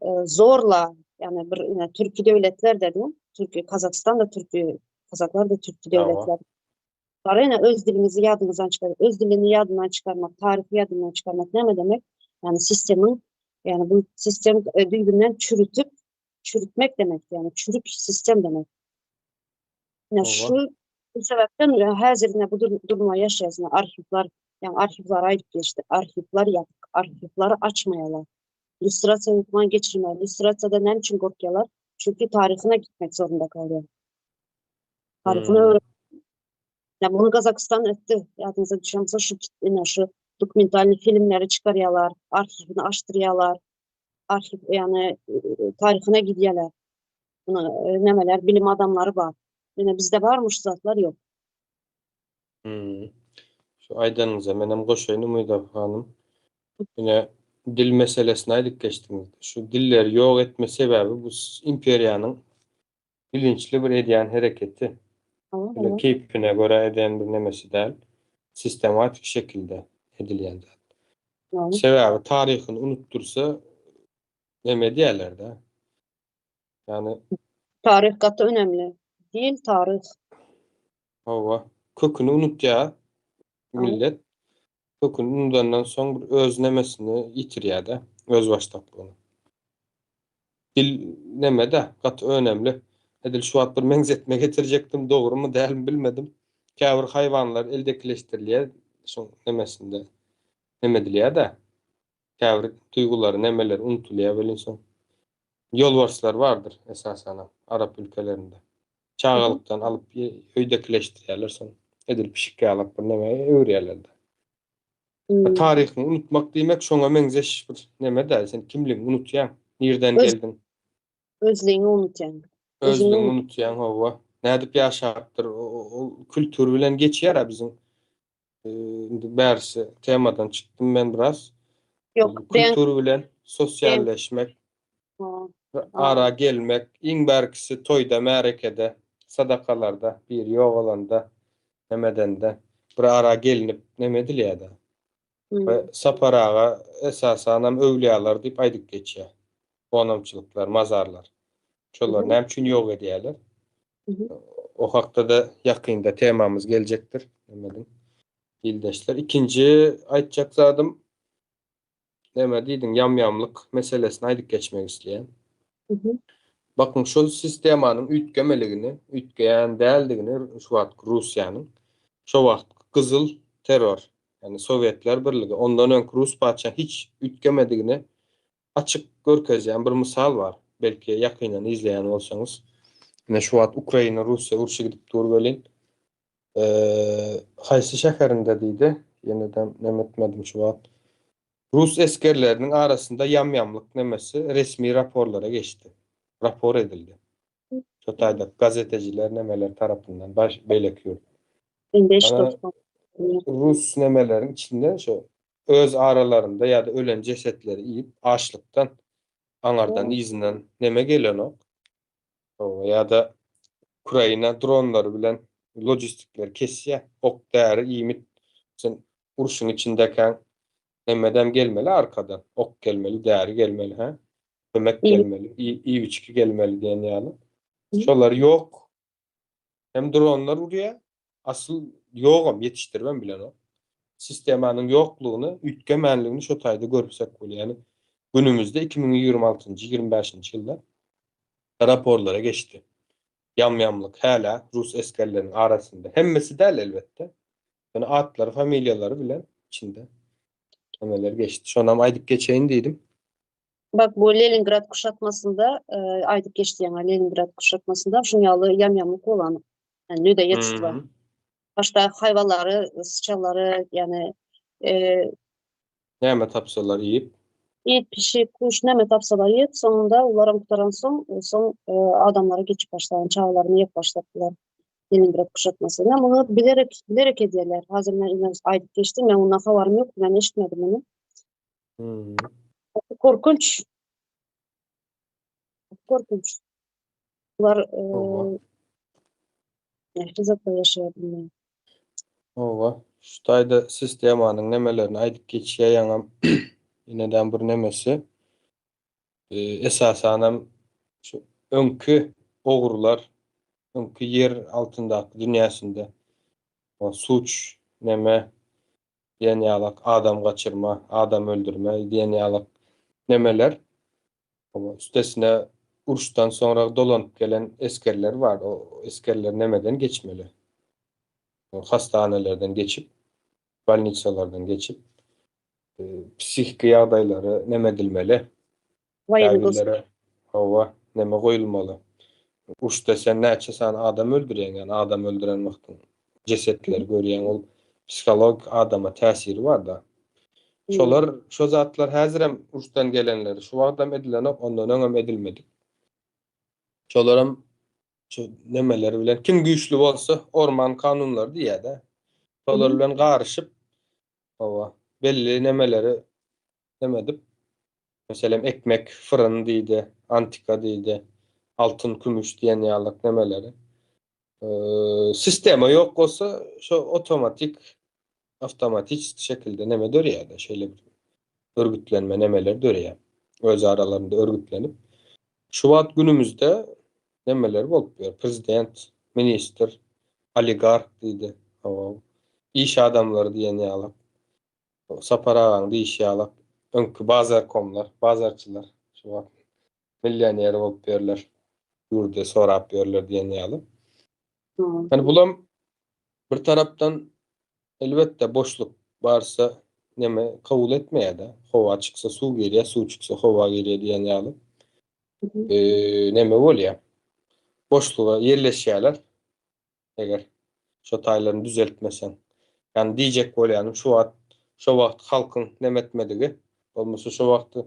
e, zorla yani bir yine Türkü devletler dedim. Türkü Kazakistan da Türkü Kazaklar da Türkü Tamam. devletler. Var yine öz dilimizi yadımızdan çıkar. Öz dilini yadından çıkarmak, tarihi yadından çıkarmak ne demek? Yani sistemin yani bu sistem e, birbirinden çürütüp çürütmek demek yani çürük sistem demek. Yani Tamam. şu bu sebepten e, her yerine bu dur duruma yaşayasın arxivler yani arxivler ait geçti. Arxivler yaptık. Arxivleri açmayalar. Lüstrasiya hükmen geçirme. Lüstrasiyada ne için korkuyorlar? Çünkü tarihine gitmek zorunda kalıyor. Tarihini Hmm. öğren. Ya bunu Kazakistan etti. Yadınıza düşense şu yine şu dokumental filmleri çıkarıyorlar. Arxivini açtırıyorlar. Arxiv yani e, tarihine gidiyorlar. Bunu e, nemeler bilim adamları var. Yine bizde varmış zatlar yok. Hmm. Şu aýdanyňyza menem goşaýyn Umyda hanym. Ýene dil meselesine aýdyp geçdiňiz. Şu dilleri ýok etme sebäbi bu imperiýanyň bilinçli bir edýän hereketi. Tamam, Böyle tamam. keyfine göre eden bir nemesi däl. Sistematik şekilde edilýän zat. Tamam. Sebäbi taryhyny unuttursa neme diýerler de. Yani Tarih katı önemli. Dil tarih. hawa köküni unutýar millet. Köküni unudandan soň bir öz nemesini ýitirýär de, öz baştaklygyny. Dil neme de gaty önemli. Edil şu wagt bir meňzetme getirjekdim, dogrymy dälmi bilmedim. Käbir haýwanlar eldekileşdirilýär, şoň nemesinde neme edilýär de. Käbir duýgulary, nemeler unutulýar welin soň. Ýolbarslar bardyr esasan Arap ülkelerinde. Çagalykdan alyp öýdekileşdirýärler soň. Edil pişik ýalak bir neme öwürýärler-de. Taryhyňy unutmak diýmek şoňa meňzeş bir neme-dä, sen kimligiňi unutýaň, nirden geldiň. Özlügiňi unutýaň. Özlügiňi unutýaň, hawa. Nädip ýaşapdyr, ol kültür bilen geçýär-ä biziň. Indi bärsi temadan çykdym men biraz. Ýok, Kültür bilen sosialleşmek, ara gelmek, iň bärkisi toýda, märekede, sadakalarda, biri ýogalanda, nemedende bir ara gelinip neme edilýär-de. We Sapar aga esasanam öwlüýalar diýip aýdyp geçýär. Gonamçylyklar, mazarlar. Şolary näme üçin ýok edýärler? O hakda-da ýakynda temamyz geljekdir. Nemediň. Ildeşler. Ikinji aýtjak zadym näme diýdiň, ýam-ýamlyk meselesini aýdyp geçmek isleýän. Bakyň, şol sistemanyň üýtgemeligini, üýtgeýän däldigini şu wagtky Russiýanyň, şo wagtky gyzyl terror, ýagny Sowetler Birligi, ondan öňki rus patyşaň hiç üýtgemedigini açyk görkezýän bir mysal bar. Belki ýakyndan izleýän bolsaňyz. Ine şu wagt Ukraina-Russiýa urşy gidip dur welin, haýsy şäherinde diýdi, ýene-de neme etmedim şu wagt. Rus esgerleriniň arasynda ýam-ýamlyk nemesi resmi raporlara geçdi. Rapor edildi. Şo taýda gazetejiler nemeler tarapyndan baş beýleki ýurt. Rus nemeleriň içinde şo öz aralarynda ýa-da ölen jesetleri iýip açlykdan aňardan yzyndan neme gelenok. Ýa-da Ukraina dronlary bilen logistikleri kesýär. Ok, däri, iýmit. Sen urşuň içindekäň nemedem gelmeli arkadan. Ok gelmeli, däri gelmeli, hä? Kömek gelmeli, iýip-içgi gelmeli diýen ýaly. Şolar ýok. Hem dronlar urýar, asyl ýogam, ýetişdiribem bilenok. Sistemanyň ýoklugyny, üýtgemänligini şo taýda görüpsek bolýar. Ýagny günümizde 2026-njy, 25-nji ýylda raporlara geçdi. Ýam-ýamlyk hälä rus esgerleriniň arasynda. Hemmesi däl elbetde. Ýöne atlary, familiýalary bilen içinde nemeler geçdi. Şonam aýdyp geçeýin diýdim. Bak bu Leningrad kuşatmasynda e, aýdyp geçdi ýaňa Leningrad kuşatmasynda şuň ýaly ýam-ýamlyk bolan. Yani lüdeýetstwo. Başda haýwanlary, syçanlary, ýagny e, Näme tapsalar iýip. It, pişik, guş näme tapsalar iýip, soňunda olaram gutaransoň, soň e, adamlara geçip başlaýan, çagalaryny iýip başlapdylar. Leningrad kuşatmasy. Men muny bilerek, bilerek edýärler. Hazir men ine aýdyp geçdim, men ondan habarym ýok, men eşitmedim muny. Hmm. Korkunç. Korkunç. Bular e, nähili zatlar ýaşaýar bilmeýän. Oba. Şu taýda sistemanyň nemelerini aýdyp geçýär ýaňam ýenedem bir nemesi. E, esasanam şu öňki ogrular, öňki ýer altyndaky dünýäsinde o suç neme diýen ýalak adam gaçyrma, adam öldürme diýen ýalak nemeler. Üstesine uruşdan soňra dolanyp gelen esgerler bar. O esgerler nemeden geçmeli? Hastanelerden geçip, bolnisalardan geçip, e, psihiki ýagdaýlary neme edilmeli? Käbirlere hawa, neme goýulmaly? Uruşda sen näçe sany adam öldürýäň, ýagny adam öldüren wagtyň jesetleri görýäň, ol psihologik adama täsiri bar-da. Şolar, şo zatlar häzirem uruşdan gelenleri şu wagtam edilenok, ondan öňem edilmedik. Şolaram şu nemeler bilen kim güýçli bolsa orman kanunlary diýýär-de. Şolar bilen garyşyp, hawa, belli nemeleri neme edip, meselem, ekmek, fyryn diýdi, antika diýdi, altyn, kümüş diýen ýalyk nemeleri. Sistema ýok bolsa, şo otomatik, awtomatiçeski şekilde neme döreýär-de, şeýle bir örgütlenme nemeler döreýär. Öz aralarynda örgütlenip. Şu wagt günümizde nemeler bolup ýör? Prezident, ministr, oligarh diýdi. Hawa, iş adamlary diýen ýaly. Sapar agaň diýişi ýaly, öňki bazarkomlar, bazarçylar şu wagt millioner bolup ýörler, ýurdy sorap ýörler diýen ýaly. Ýani bulam bir tarapdan elbetde boşluk barsa neme kabul etmeýär-de. Howa çyksa suw girýär, suw çyksa howa girýär diýen ýaly. Neme bolýar. Boşluga ýerleşýärler. Eger şo taýlaryny düzeltmeseň. Ýagny diýjek bolýanym şu wagt şo wagt halkyň neme etmedigi, bolmasa şo wagty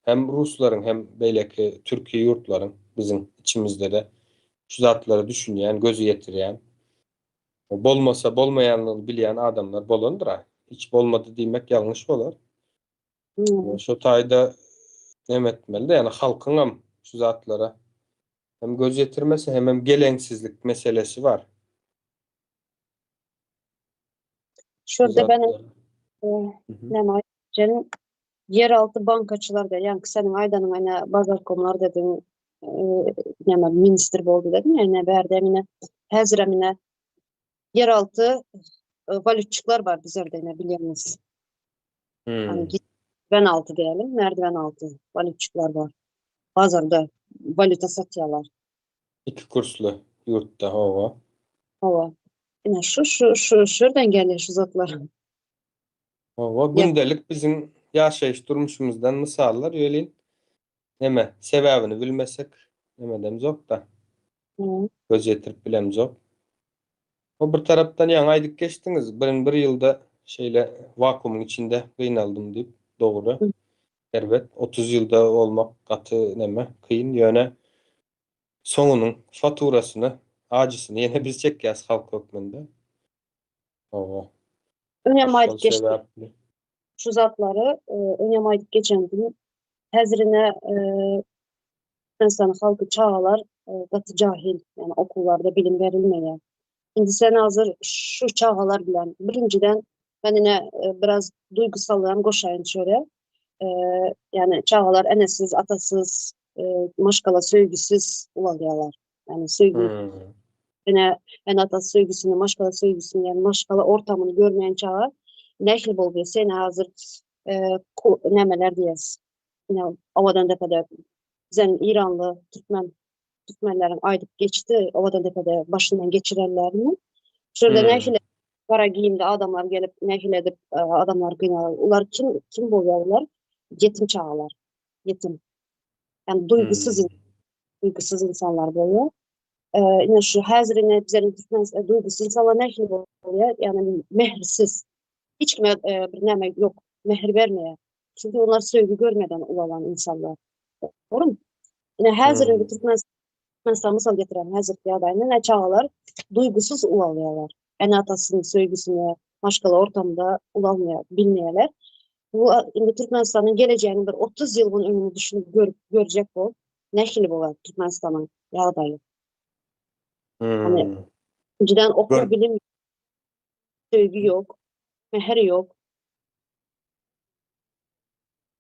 hem ruslaryň hem beýleki türki ýurtlaryň biziň içimizdede şu zatlara düşünýän, gözi ýetirýän, bolmasa bolmaýanlygyny bilýän adamlar bolandyr-a. Hiç bolmady diýmek ýalňyş bolar. Şo taýda neme etmeli-de, ýagny halkyňam şu zatlara Hem göz ýetirmesi hemem geleňsizlik meselesi bar. Şurada benim näme aýtjak ýeralty bankaçylar da ýaňky seniň aýdanyň ene bazarkomlar dediň näme ministr boldy dediň ene bärde mine häzir mine ýeralty walýutçyklar bar bizlerde ene bilýäňiz. Hmm. Merdiven altı diyelim. Merdiven altı walýutçyklar bar. Bazarda walýuta satýarlar. Iki kursly ýurtda hawa. Hawa. Ine şu şu şu şuradan gelýär şu zatlar. Hawa, gündelik biziň ýaşaýyş durmuşymyzdan mysallar welin neme sebäbini bilmesek nemedemzok-da. Göz ýetirip bilemzok. O bir tarapdan ýaňy aýdyp geçdiňiz, birin bir ýylda şeýle wakuumyň içinde gynaldym diýip, dogry. Erbet, 30 ýylda bolmak gaty neme, kyn, ýöne soňunyň faturasyny, ajysyny ýene biz çekýäs halk hökmünde. Hawa. Öňem aýdyp geçdim. Şu zatlary öňem aýdyp geçendim. Häzirine Türkmenistan halky çagalar gaty jahil, ýagny okuwlarda bilim berilmeýär. Indi sen hazir şu çagalar bilen birinjiden men ine biraz duýgusalygam goşaýyn şöyle. Ýagny çagalar enesiz, atasyz, maşgala söýgüsiz ulalýarlar. Ýagny söýgi ene ene ata söýgüsini, maşgala söýgüsini, ýagny maşgala ortamyny görmeýän çaga nähili bolýar? Sen hazir nämeler diýes? Ine Owadan depede biziň İranly türkmen türkmenleriň aýdyp geçdi Owadan depede başyndan geçirenlerini. Şurada hmm. nähili gara giyimli adamlar gelip nähili edip e, adamlar gynalar. Ular kim kim bolýarlar? Yetim çagalar. Yetim. Yani duygusuz hmm. duygusuz insanlar bolýar. Ee, ine şu häzir ine bizlerin türkmen e, duygusuz insanlar nähili bolýar? Yani mehrsiz. Hiç kime e, bir näme yok. Mehr bermeýär. Çünki onlar söýgi görmeden ulalan insanlar. Doğru Ine häzir indi Türkmen Türkmenistan mysal getirýän häzirki ýagdaýynda ne çagalar duýgusyz ulalýarlar. Ene-atasynyň söýgüsine, maşgala ortamynda ulalmaýar, bilmeýärler. Bu indi Türkmenistanyň gelejegini bir 30 ýyl bunun öňüni düşünip görüp görjek bol. Nähili bolar Türkmenistanyň ýagdaýy? Hani hmm. okuw bilim söýgi ýok, mähir ýok.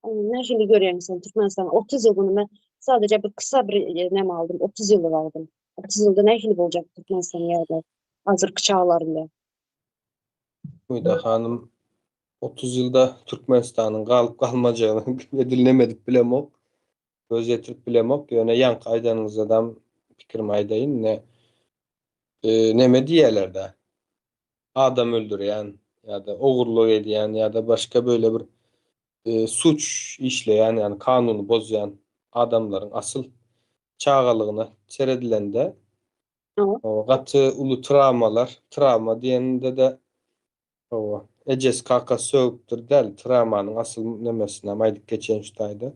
Nähili görýäň sen Türkmenistan 30 ýyl bunu men sadece bir kısa bir e, nem aldym 30 ýyllyk aldym. 30 ýylda nähili boljak Türkmenistan ýagdaý hazirki çaglarynda. Umyda hanym 30 ýylda Türkmenistanyň galyp galmajagyny edil neme edip bilemok. Göz ýetirip bilemok. Ýöne ýaňky aýdanyňyzadam pikirimi aýdaýyn. Ne e, neme diýýärler-dä? Adam öldürýän ýa-da ogurlyk edýän ýa-da başga böyle bir e, suç işleýän, ýagny kanuny bozýan adamlaryň asyl çagalygyna seredilende o gaty uly travmalar, travma diýende-de Hawa. Ejesi kakasy sögüpdir däl, travmanyň asyl nemesinem aýdyp geçeýin şu taýda.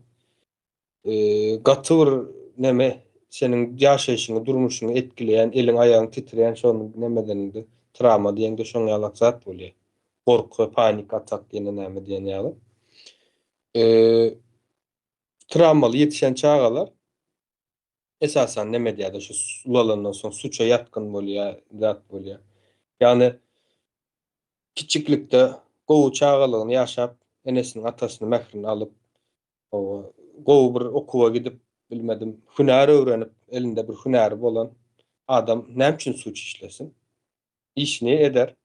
Gaty bir neme seniň ýaşaýşyňy, durmuşyňy etkileýän, eliň aýagyň titreýän şony nemedeniňde travma diýeňde şoň ýalak zat bolýar. Gorky, panik atak ýene näme diýen ýaly. Travmaly ýetişen çagalar esasan neme edýär-de şu ulalandan soň suça ýatgyn bolýar, zat bolýar. Ýagny kiçiklikde gowy çagalygyny ýaşap, enesiniň, atasynyň mährini alyp, gowy bir okuwa gidip, bilmedim, hünär öwrenip, elinde bir hünäri bolan adam näme üçin suç işlesin? Işini eder.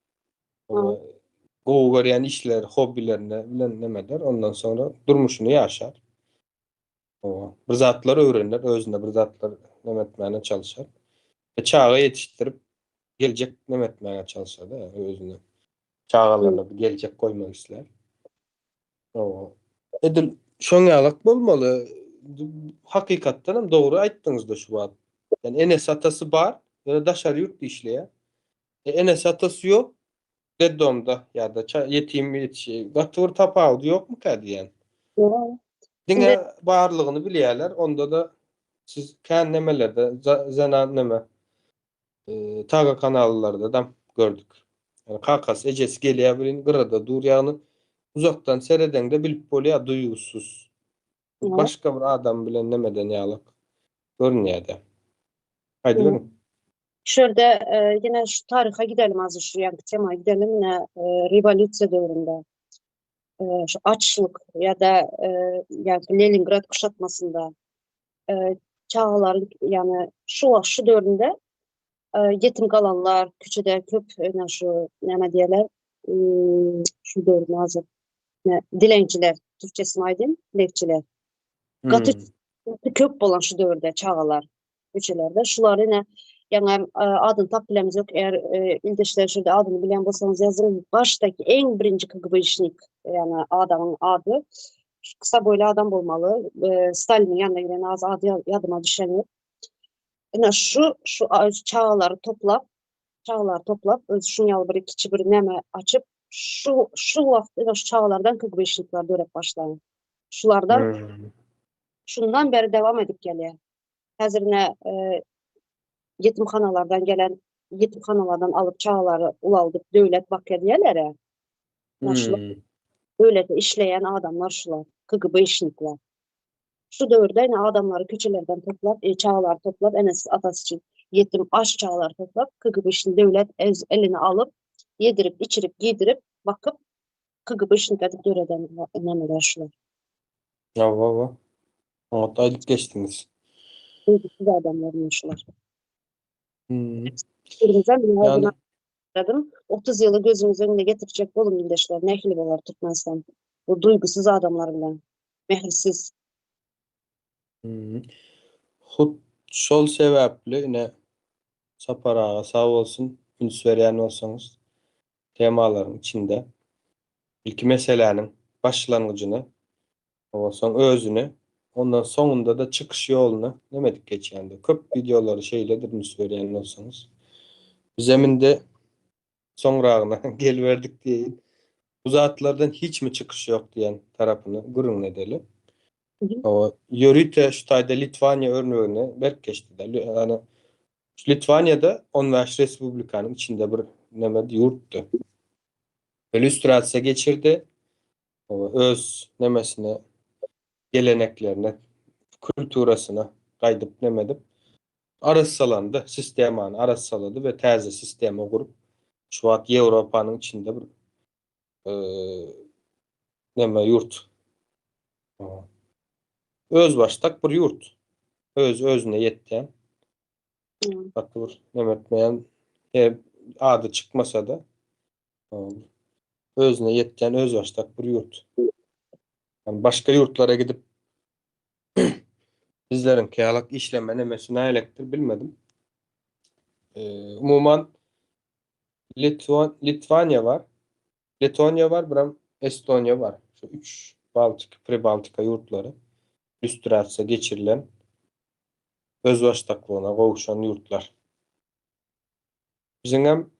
Gowy görýän işleri, hobbilerini bilen neme eder, ondan soňra durmuşyny ýaşar. Bir zatlar öwrenler, özünde bir zatlar neme etmäne çalışar. E, çaga ýetişdirip geljek neme etmäge çalışar da özüne. Çagalaryna bir geljek goýmak islär. Hawa. Edil şoň ýalak bolmaly. Hakykatdan hem dogry aýtdyňyz da şu wagt. Yani enesi atasy bar, ýöne daşary ýurtda işleýär. E, enesi atasy ýok, Detdomda ýa-da ýetim ýetişi gaty bir tapawudy ýokmuka diýýän. Ýok. Diňe barlygyny bilýärler, onda-da siz kän nemelerde, zenan neme, Taga kanallarda-da gördük. Ýani kakasy, ejesi gelýär birin gyrada dur, ýagny uzakdan seredeňde bilip bolýar duýgusyz. Başga bir adam bilen nemeden ýalyk görünýär-de. Aýdyberiň. Şu ýerde ýene şu taryha gidelim azajyk şu ýanky tema gidelim ine rewolýusiýa döwründe şu açlyk ýa-da ýa Leningrad kuşatmasynda çagalaryň ýagny şu wagt şu döwründe ýetim galanlar köçede köp ine şu näme diýerler şu döwründe hazır dilenciler türkçesini aýdayım dilekçiler gaty köp bolan şu döwürde çagalar köçelerde. Şulary ine ýaňy adyny tap bilemizok. Eger ildeşler şurada adyny bilýän bolsaňyz ýazyň. Başdaky iň birinji KGB-şnik, ýagny adamyň ady. Şu kısa boýly adam bolmaly. Staliniň ýanyna giden az ady ýadyma düşen ýok. Ine şu şu çagalary toplap, çagalary toplap, öz şuň ýaly bir kiçi bir näme açyp, şu şu wagt ine şu çagalardan KGB-şnikler dörep başlaýar. Şulardan şundan beri dewam edip gelýär. Häzir ine ýetimhanalardan gelen ýetimhanalardan alyp çagalary ulaldyp döwlet bakýar diýerler-ä. Hmm. Döwlete işleýän adamlar şular, KGB-şnikler. Şu döwürde ine adamlary köçelerden toplap, e, çagalary toplap, enesiz atasy ýetim aç çagalary toplap, KGB-şni döwlet öz eline alyp, ýedirip, içirip, giydirip, bakyp KGB-şnik edip döreden nämeler şular. Hawa, hawa. Oňat aýdyp geçdiňiz. Duýgusyz adamlar şular. Hmm. Yani 30 ýyly gözüňiz öňüne getirjek boluň ildeşler, nähili bolar Türkmenistan? Bu duýgusyz adamlar bilen, mähirsiz. Hmm. Hut şol sebäpli ine Sapar aga sag bolsun, üns berýän bolsaňyz temalaryň içinde ilki meseläniň başlangyjyny Oba soň özüni, ondan soňunda-da çykyş ýoluny nemedik geçýändir. Köp wideolary şeýledir üns berýän bolsaňyz. Bizem indi soňragyna geliberdik diýeýin. Bu zatlardan hiçmi çykyş ýok diýen tarapyny gürrüň edeli. Oba ýörite şu taýda Litwaniýa örnegini berk geçdi-de. Ýagny şu Litwaniýada 15 respublikanyň içinde bir neme ýurtdy. Illýustrasiýa geçirdi. Öz nemesine, geleneklerine, kulturasyna gaýdyp neme edip arassalandy, sistemany arassalady we täze sistema gurup, şu wagt Ýewropanyň içinde bir neme ýurt. Özbaşdak bir ýurt. Öz özüne ýetýän. Gaty bir neme etmeýän, ady çykmasa-da Özüne ýetýän özbaşdak bir ýurt. Yani başga ýurtlara gidip bizleriňki ýalak işleme nemesi nälektdir bilmedim. Ee, umuman Litvan, Litvaniýa bar. Letoniýa bar, biram Estoniýa bar. Şu üç Baltik, Pribaltika ýurtlary lüstrasiýa geçirilen özbaşdaklygyna gowşan ýurtlar. Biziňem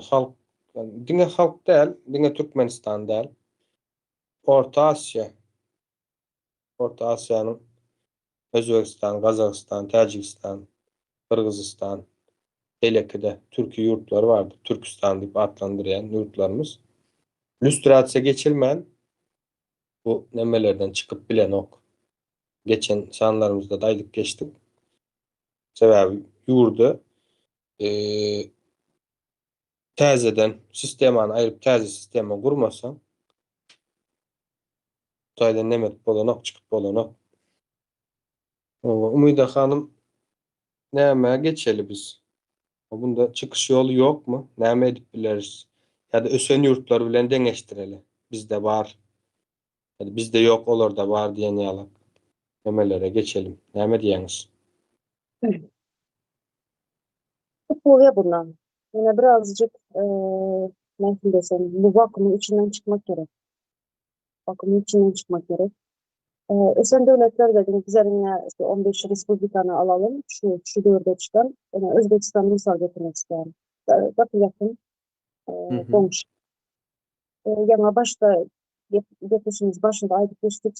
halk, diňe halk däl, diňe Türkmenistan däl. Orta Aziýa, Orta Aziýanyň Özbegistan, Gazagystan, Täjigistan, Gyrgyzystan, beýleki-de türki ýurtlary bardyr, Türküstan diýip atlandyrýan ýurtlarymyz. Lýustrasiýa geçirmän bu nemelerden çykyp bilenok. Geçen sanlarymyzda-da aýdyp geçdik. Sebäbi ýurda täzeden sistemany aýryp täze sistema gurmasaň taýdan neme edip bolanok, çykyp bolanok. Umyda hanym nämä geçeli biz? Bunda çykyş ýoly ýokmy? Näme edip bileris? Ýa-da ösen ýurtlar bilen deňeşdireli. Bizde bar. Ýa-da bizde ýok, olarda bar diýen ýaly nemelere geçelim. Näme diýýäňiz? Köp bolýar bundan. Ýöne birazjyk nähili desem, bu wakuumyň içinden çykmak gerek. Wakuumyň içinden çykmak gerek. Ösen döwletler dedim, bizler ine şu 15 respublikany alalım, şu şu döwürde çykan, ine Özbegistany mysal getirmek isleýän. Gaty ýakyn goňşy. Ýaňa başda gepleşigimiz başynda aýdyp geçdik,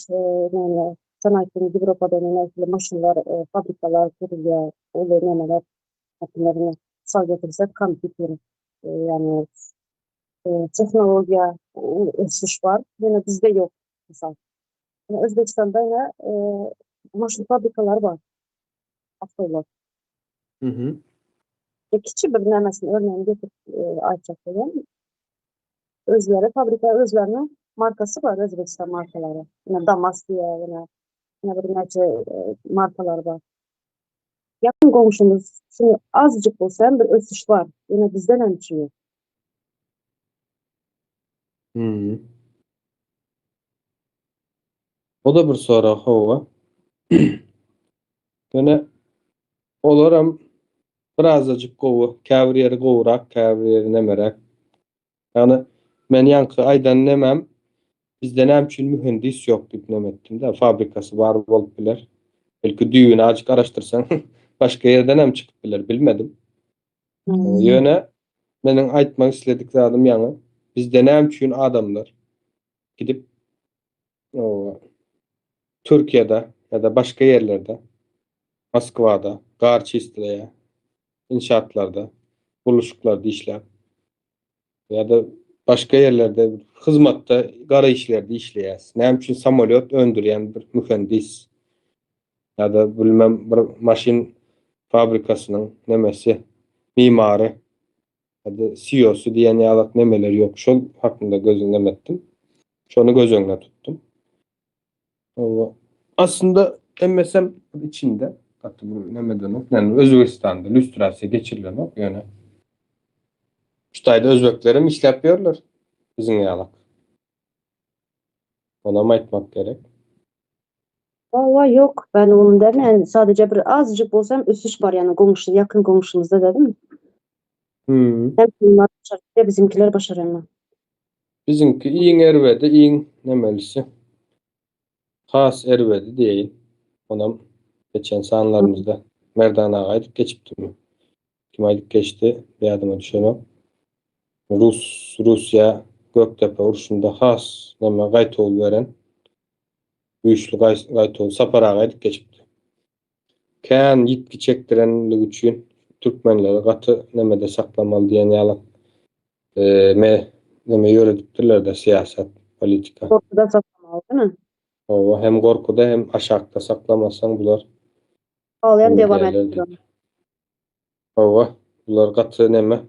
näme, sen aýtdyň Ýewropada nähili maşynlar, fabrikalar gurulýar, uly nämeler, mysal getirsek kompýuter, ýagny tehnologiýa ösüş bar, ýöne bizde ýok, mysal. Özbegistanda ýene maşyn fabrikalary bar, awtolar. Kiçi bir nämesini örneğini getirip aýtjak bolýan. Özleri fabrika özleriniň markasy bar, Özbegistan markalary. Ýene Damas diýýär, ýene ýene birnäçe markalary bar. Ýakyn goňşymyz, şuny azajyk bolsa hem bir ösüş bar. Ýöne bizden hem üçin. Hmm. O da bir sorag hawa. Ýöne olaram birazajyk gowy, käbir ýeri gowurak, käbir ýeri nemeräk. Ýagny men ýaňky aýdan nemem bizde näme üçin mühendis ýok diýip neme etdim-de, fabrikasy bar bolup biler. Belki düýbüni azajyk araşdyrsaň başga ýerden hem çykyp biler, bilmedim. Ýöne meniň aýtmak isledik zadym ýaňy bizde näme üçin adamlar gidip Türkiýede ýa-da başga ýerlerde Moskwada gar çistleýär, inşaatlarda, gurluşyklarda işläp ýa-da başga ýerlerde hyzmatda gara işlerde işleýär. Näme üçin samolýot öndürýän bir mühendis ýa-da bilmem bir maşyn fabrikasynyň nemesi, mimary ýa-da CEO-sy diýen ýalak nemeler ýok. Şol hakynda göz neme etdim. Şony göz öňüne tutdum. Hawa. Aslynda hemmesem içinde gaty bir nemeden ok. Yani Özbegistanda lüstrasiýa geçirilenok ýöne. Şu taýda özbeklerem işläp ýörler biziň ýalak. Onam aýtmak gerek. Hawa ýok, ben onu demän, sadece bir azajyk bolsa hem ösüş bar ýani goňşy, ýakyn goňşymyzda dedim. Hmm. Hem bunlar başarýar, bizimkiler başaranok. Biziňki iň erbedi, iň nemelisi. Has erbedi diýeýin. Onam geçen sanlarymyzda Merdan aga aýdyp geçipdimi? Kim aýdyp geçdi, ýadyma düşenok. Rus, Russiýa Gökdepe urşunda has neme gaýtawul beren güýçli gaýtawul Sapar aga aýdyp geçipdi. Kän ýitgi çekdirenligi üçin türkmenleri gaty nemede saklamaly diýen ýaly me neme ýöredipdirler-de syýasat, politika. Gorkuda saklamaly, değil mi? Hawa, hem gorkuda hem aşakda saklamasaň bular Halaýan dewam etdiler. Hawa, bular gaty neme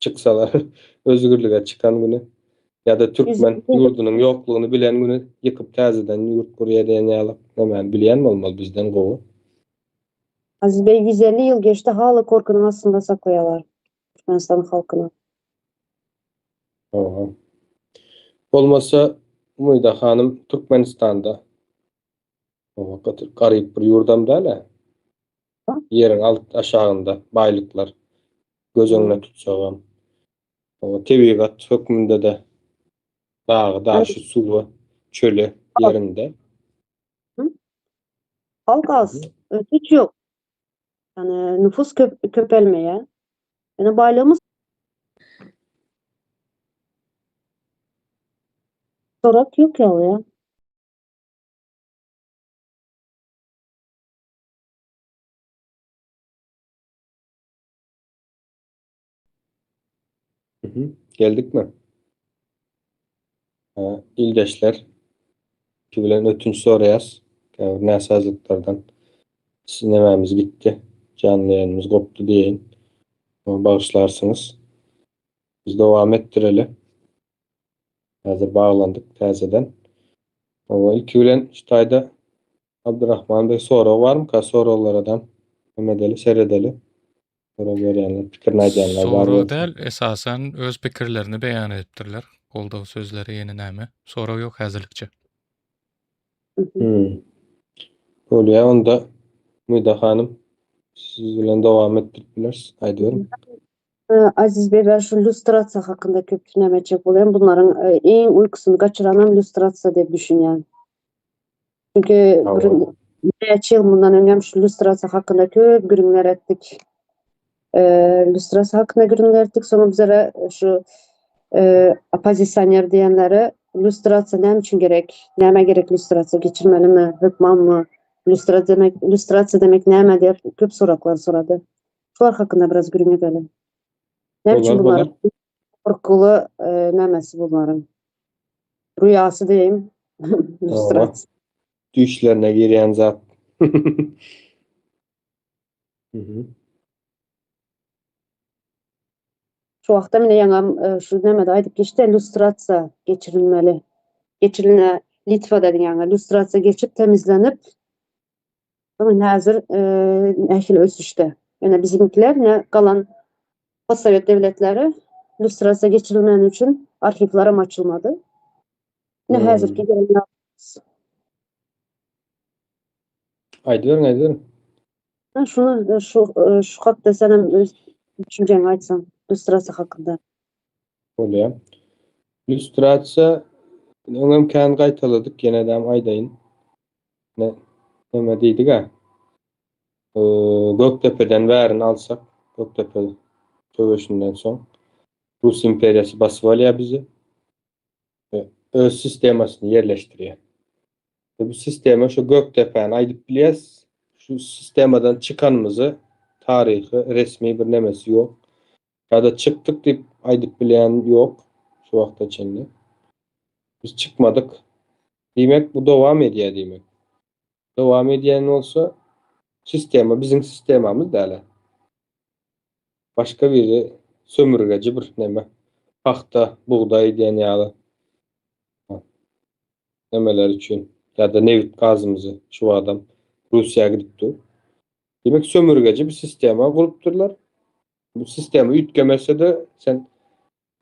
çyksalar özgürlige çykan güni ýa-da türkmen ýurdunyň ýoklugyny bilen güni ýykyp täzeden ýurt gurýar diýen ýaly nemäni bilýän bolmaly bizden gowy. Aziz Bey 150 ýyl geçdi hala korkynyň astynda saklaýalar Türkmenistan halkyny. Hawa. Bolmasa Umyda hanym Türkmenistanda Hawa gaty garyp bir ýurdam däl-ä. Ýeriň alt aşagynda baýlyklar göz öňüne tutsagam. Hawa tebigat hökmünde-de dagy, daşy, suwy, çöli ýerinde. Halk az, ösüş ýok. Ýani nüfus köp köpelmeýär. Ýöne baýlygymyz sorak ýok ýaly ýa. Geldikmi? Ha, ildeşler. Ki bilen ötünç soraýas. Käbir näsazlyklardan sinemämiz gitdi. Janly ýaýynymyz gopdy diýeýin. Bagyşlarsyňyz. Biz dowam etdireli. Häzir baglandyk täzeden. Hawa, ilki bilen şu taýda Abdurrahman Bey sorag barmyka? Soraglaradan hem edeli, seredeli. Sorag berýänler, pikirini aýdýanlar bar Sorag bolsa. däl, esasan öz pikirlerini beýan edipdirler. Goldaw sözleri ýene näme? Sorag ýok häzirlikçe. Hmm. Bolýar onda Umyda hanym siz bilen dowam etdirip bileris. Aýdyberiň. Aziz Bey ben şu lüstrasiýa hakynda köp näme etjek bolýan. Bunlaryň iň uykusyny gaçyranam lüstrasiýa diýip düşünýän. Çünki bir näçe ýyl mundan öňem şu lýustrasiýa hakynda köp gürrüňler etdik. Lýustrasiýa hakynda gürrüňler etdik. Soňra bizlere şu oppozisioner diýenleri lýustrasiýa näme üçin gerek? Nämä gerek lýustrasiýa geçirmelimi? Hökmanmy? Lýustrasiýa demek, lýustrasiýa demek näme diýip köp soraglar sorady. Şular hakynda biraz gürrüň edeli. Näme üçin bular gorkuly nämesi bularyň? Rüýasy diýeyim. Lýustrasiýa. Düýşlerine girýän zat. Şu wagtda mine ýaňam şu nämede aýdyp geçdi, lýustrasiýa geçirilmeli. Geçirilne Litwada ýaňy lýustrasiýa geçip temizlenip, soň häzir nähili ösüşde. Ýöne biziňkiler ne galan postsowet döwletleri lýustrasiýa geçirilmäni üçin arhiwlaram açylmady. Ne häzirki gelen Aýdyberiň, aýdyberiň. Ha, şunu şu şu hakda senem öz düşünjeňi aýtsaň, lýustrasiýa hakynda. Bolýar. Lýustrasiýa öňem kän gaýtaladyk, ýene-de aýdaýyn. Ne, näme diýdik-ä? Gökdepeden bärini alsak, Gökdepe söweşinden soň Rus imperiýasy basyp alýar bizi. Öz sistemasyny ýerleşdirýär. Bu sistema şu Gökdepäni aýdyp bilýäs. Şu sistemadan çykanymyzy taryhy resmi bir nemesi ýok. Ýa-da çykdyk diýip aýdyp bilýän ýok şu wagta çenli. Biz çykmadyk. Diýmek bu dowam edýär diýmek. Dowam edýän bolsa sistema biziň sistemamyz däl. Başga biri sömürgeji bir neme. Pagta, bugdaý diýen ýaly nemeler üçin ýa-da nebit gazymyzy şu adam Russiýa gidip dur. Demek sömürgeji bir sistema gurupdyrlar. Bu sistema üýtgemese-de sen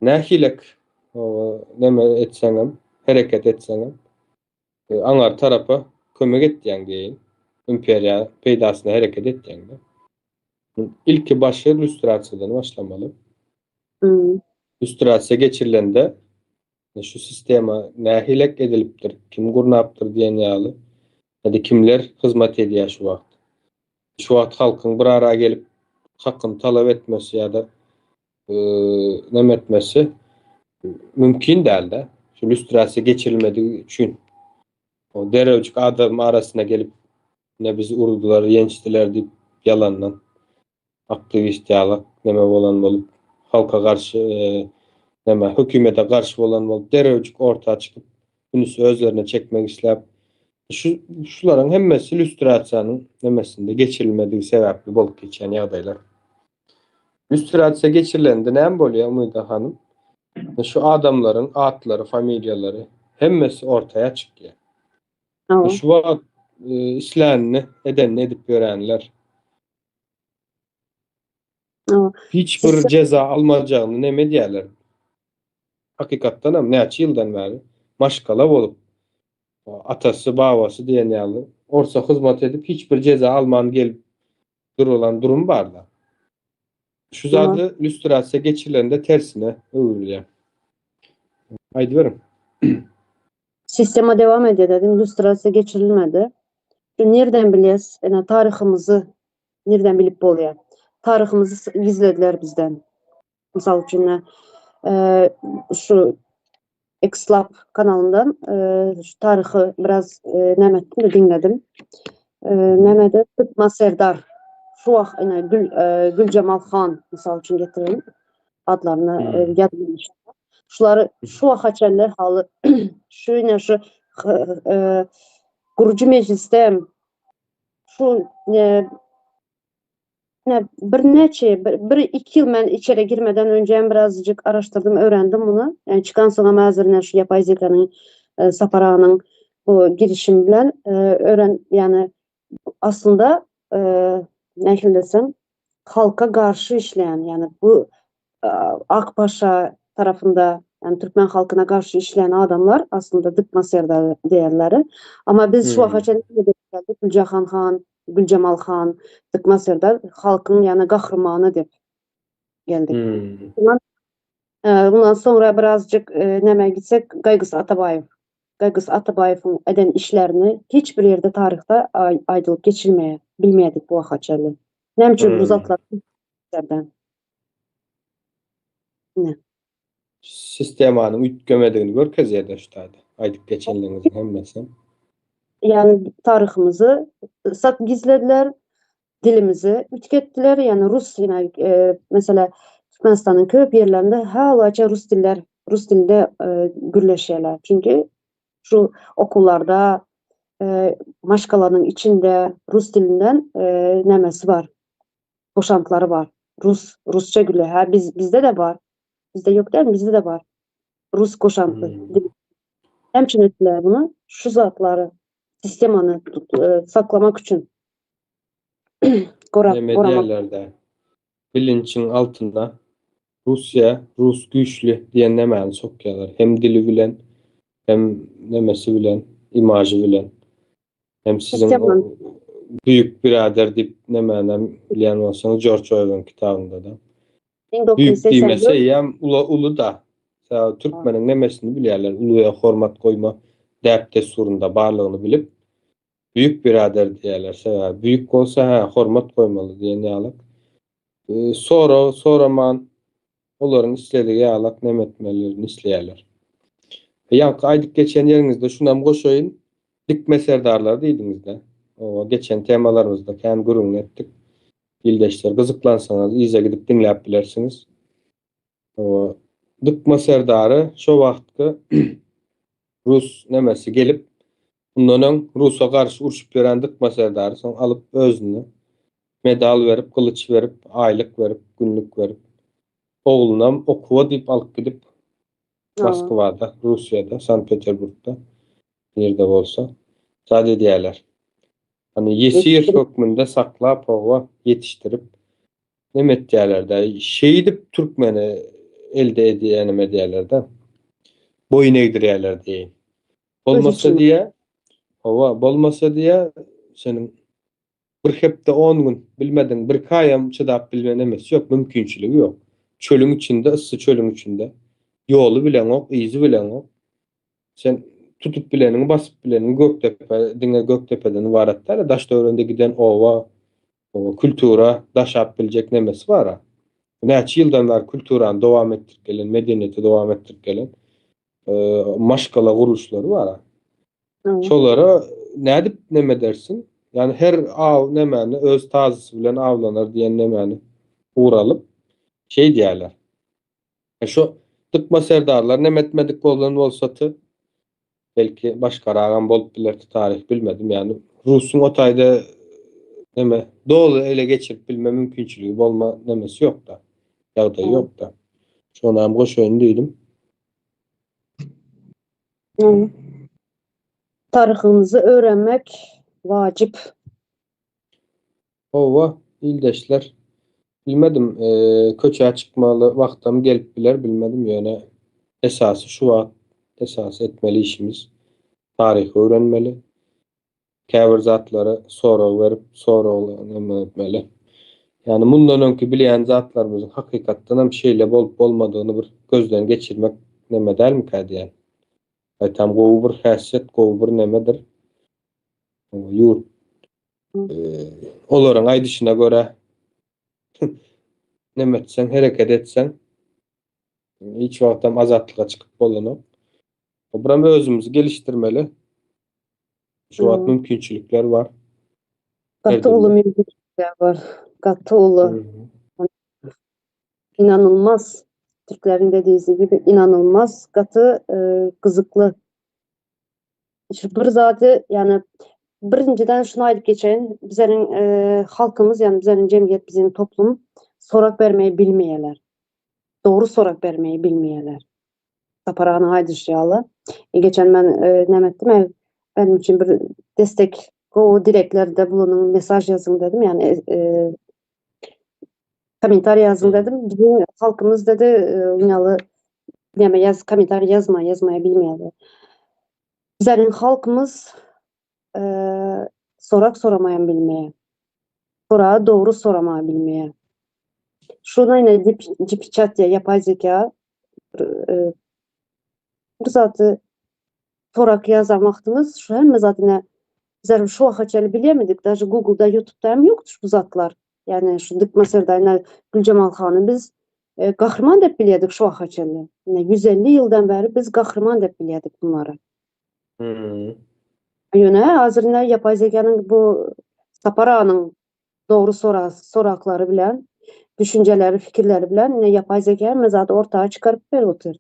nähilek neme etseňem, hereket etseňem aňar tarapa kömek etýäň diýeýin. Imperiýa peýdasyna hereket etýäň-de. Ilki başy lýustrasiýadan başlamaly. Lýustrasiýa geçirilende şu sistema nähilek edilipdir, kim gurnapdyr diýen ýaly, ýa-da kimler hyzmat edýär şu wagt. Şu wagt halkyň bir ara gelip hakyny talap etmesi ýa-da neme etmesi mümkin däl-de. Şu lýustrasiýa geçirilmedigi üçin. O derrewjik adam arasyna gelip ne bizi urdular, ýençdiler diýip ýalandan aktiwist ýalak neme bolan bolup, halka garşy neme hökümete garşy bolan bolup derrewjik orta çykyp ünsi özlerine çekmek isläp şu şularyň hemmesi lýustrasiýanyň nemesinde geçirilmedigi sebäpli bolup geçýän ýagdaýlar. Lýustrasiýa geçirilende näme bolýar Umyda hanym? Şu adamlaryň atlary, familiýalary hemmesi ortaya çykýar. Şu wagt islänini, edenini edip ýörenler. Hiç bir jeza almajagyny neme edýärler? Hakykatdan hem näçe ýyldan bäri maşgala bolup, atasy, babasy diýen ýaly orsa hyzmat edip hiç bir jeza alman gelip durulan durum barda. Şu zady lýustrasiýa geçirilende tersine öwrülýär. Aýdyberiň. Sistema dewam edýär dedim, lýustrasiýa geçirilmedi. Şu nirden bilýäs? Ene taryhymyzy nirden bilip bolýar? Taryhymyzy gizlediler bizden. Mysal üçin, şu Xlab kanalyndan şu taryhy biraz näme etdim, diňledim. Nämede Tutma Serdar şu wagt ine Gül Güljemal han mysal üçin getireýin adlaryny ýazmaýyn. Şulary şu wagta çenli haly şu ine şu gurujy mejlisde şu Ne birnäçe bir, bir iki ýyl men içeri girmeden önce hem birazcık araştyrdım, öwrendim muny. Yani çykan soňam häzir şu yapay zekanyň e, Sapar aganyň bu girişimi bilen e, öwren yani aslynda e, nähili desem halka garşy işleýän yani bu e, Akpaşa tarafynda yani türkmen halkyna garşy işleýän adamlar aslynda Dykma Serdar diýerleri. Ama biz şu waka çenli geldik Güljahan han Güljemal han, Dykma Serdar halkyň ýany gahrymany diýip geldik. Hmm. Bundan, e, bundan soňra birazjyk e, näme gitsek Gaýgys Atabaýew. Begis Atabaýewiň eden işlerini hiç bir ýerde taryhda aýdylyp geçilmeýär. Bilmeýärdik bu waka çenli. Näme üçin bu zatlar ýerden? Ne? Sistemanyň üýtgemedigini görkezýär-de şu taýda. Aýdyp geçenleriňiziň hemmesi. Ýagny taryhymyzy sat gizlediler, dilimizi üýtgetdiler. Ýagny rus ýene e, mesela Türkmenistanyň köp ýerlerinde halaça rus diller, rus dilinde e, gürleşýärler. Çünki şu okullarda e, maşgalanyň içinde rus dilinden e, nämesi bar. Goşantlary bar. Rus, rusça güle. Ha biz bizde de bar. Bizde yok değil mi? Bizde de var. Rus goşantly. Hmm. Hem üçin etdiler bunu? Şu zatlary sistemany e, saklamak üçin. Gora, Neme goramak. diýerler-de. Bilinçiň altynda Russiýa, rus güýçli diýen nemäni sokýarlar. Hem dili bilen, hem nemesi bilen, imažy bilen. Hem siziň Sistemany. büyük birader diýip nemänem bilýän bolsaňyz George Orwell'in kitabynda da. Büyük 1984 diýmese eýýäm ula uly da. Sebäbi türkmeniň nemesini bilýärler, uluya hormat goýma däp-dessurynda barlygyny bilip, büyük birader diýýärler. Sebäbi büyük bolsa hä hormat goýmaly diýen ýaly. E, sorag soraman olaryň isledigi ýalak neme etmelerini isleýärler. E, ýaňky aýdyp geçen ýeriňizde şunam goşaýyn. Dikme serdarlar diýdiňizde. O geçen temalarymyzda kän gürrüňini etdik. Ildeşler gyzyklansaňyz yza gidip diňläp bilersiňiz. O Dykma serdary şo wagtky Rus nemesi gelip, bundan öň Rusa garşy urşup ýören Dykma serdary soň alyp özüne medal berip, gylyç berip, aýlyk berip, günlük berip, oglunam okuwa diýip alyp gidip Moskwada, Russiýada, Sankt-Peterburgda nirde bolsa zat edýärler. Hani ýesir hökmünde saklap, hawa, ýetişdirip neme etýärler-de, şeýdip türkmeni elde edýär, neme edýärler-de. Boýun egdirýärler diýeýin. Bolmasa diýä, hawa, bolmasa diýä, seniň bir hepde 10 gün bilmediň, bir iki aýam çydap bilme nemesi ýok, mümkinçiligi ýok. Çölüň içinde, yssy çölüň içinde. Ýoly bileňok, yzy bileňok. Sen tutup bileniňi, basyp bileniňi Gökdepe, diňe Gökdepeden ybarat däl, daş-töwereginde giden oba, oba kultura daşap biljek nemesi bar. Näçe ýyldan bäri kulturany dowam etdirip gelen, medeniýeti dowam etdirip gelen e, maşgala gurluşlary bar. Şolara nädip neme edersiň? Ýani her aw nemäni öz tazysy bilen awlanar diýen nemäni ugur alyp şeý diýerler. E şu dykma serdarlar neme etmedik bolan bolsaty, belki başgaragam bolup bilerdi taryh bilmedim. Ýani Rusuň o taýda neme doly ele geçirip bilme mümkinçiligi bolma nemesi ýok da. Ýagdaýy ýok da. Şonam goşaýyn diýdim. Taryhymyzy öwrenmek wajyp. Hawa, ildeşler. Bilmedim, e, köçä çykmaly wagtam gelip biler, bilmedim, ýöne esasy şu wagt esasy etmeli işimiz taryhy öwrenmeli. Käbir zatlara sorag berip, soragly neme etmeli. Ýani mundan öňki bilýän zatlarymyzyň hakykatdan hem şeýle bolup bolmadygyny bir gözden geçirmek neme dälmikä diýen. Gaýtam gowy bir häsiýet, gowy bir nemedir. Ýurt e, olaryň aýdyşyna görä neme etseň, hereket etseň hiç wagtam azatlyga çykyp bolanok. Buram özümizi gelişdirmeli. Şu wagt mümkinçilikler bar. Gaty uly mümkinçilikler bar. Gaty uly. İnanılmaz. Türklerin dediği gibi inanılmaz gaty e, gyzykly. Şu bir zady yani birinciden şunu aýdyp geçeýin. Bizleriň e, halkymyz yani bizleriň jemgyýet, bizleriň toplum sorak bermeyi bilmeýärler. Dogry sorak bermeyi bilmeýärler. Saparanyň aýdyşy ýaly. E, geçen men e, näme etdim? E, benim için bir destek gowy dileklerde bulunuň, mesaj ýazyň dedim. Yani e, e, kommentar ýazyň dedim. Bizim halkymyz dedi, e, ýaly näme ýaz, kommentar ýazma, ýazmaýa bilmeýär. Bizleriň halkymyz e, sorak soramaýan bilmeýär. Sorağı doğru soramağı bilmeýär. Şuna ýene GPT chat diye yapay zeka e, bir zatı Sorak ýazan wagtyňyz şu hemme zat ine bizler şu wagta çenli bilemedik. Daže Google-da, YouTube-da hem ýokdy şu zatlar. Ýagny şu Dykma Serdar ine Güljemal hany biz e, gahryman diýip bilýärdik şu wagta çenli. Ine 150 ýyldan bäri biz gahryman diýip bilýärdik bunlary. Hmm. Ýöne hazir ine ýapay zekanyň bu Sapar aganyň dogry sora soraklary bilen, düşünjeleri, fikirleri bilen ine ýapay zeka hemme zady orta çykaryp berip otyr.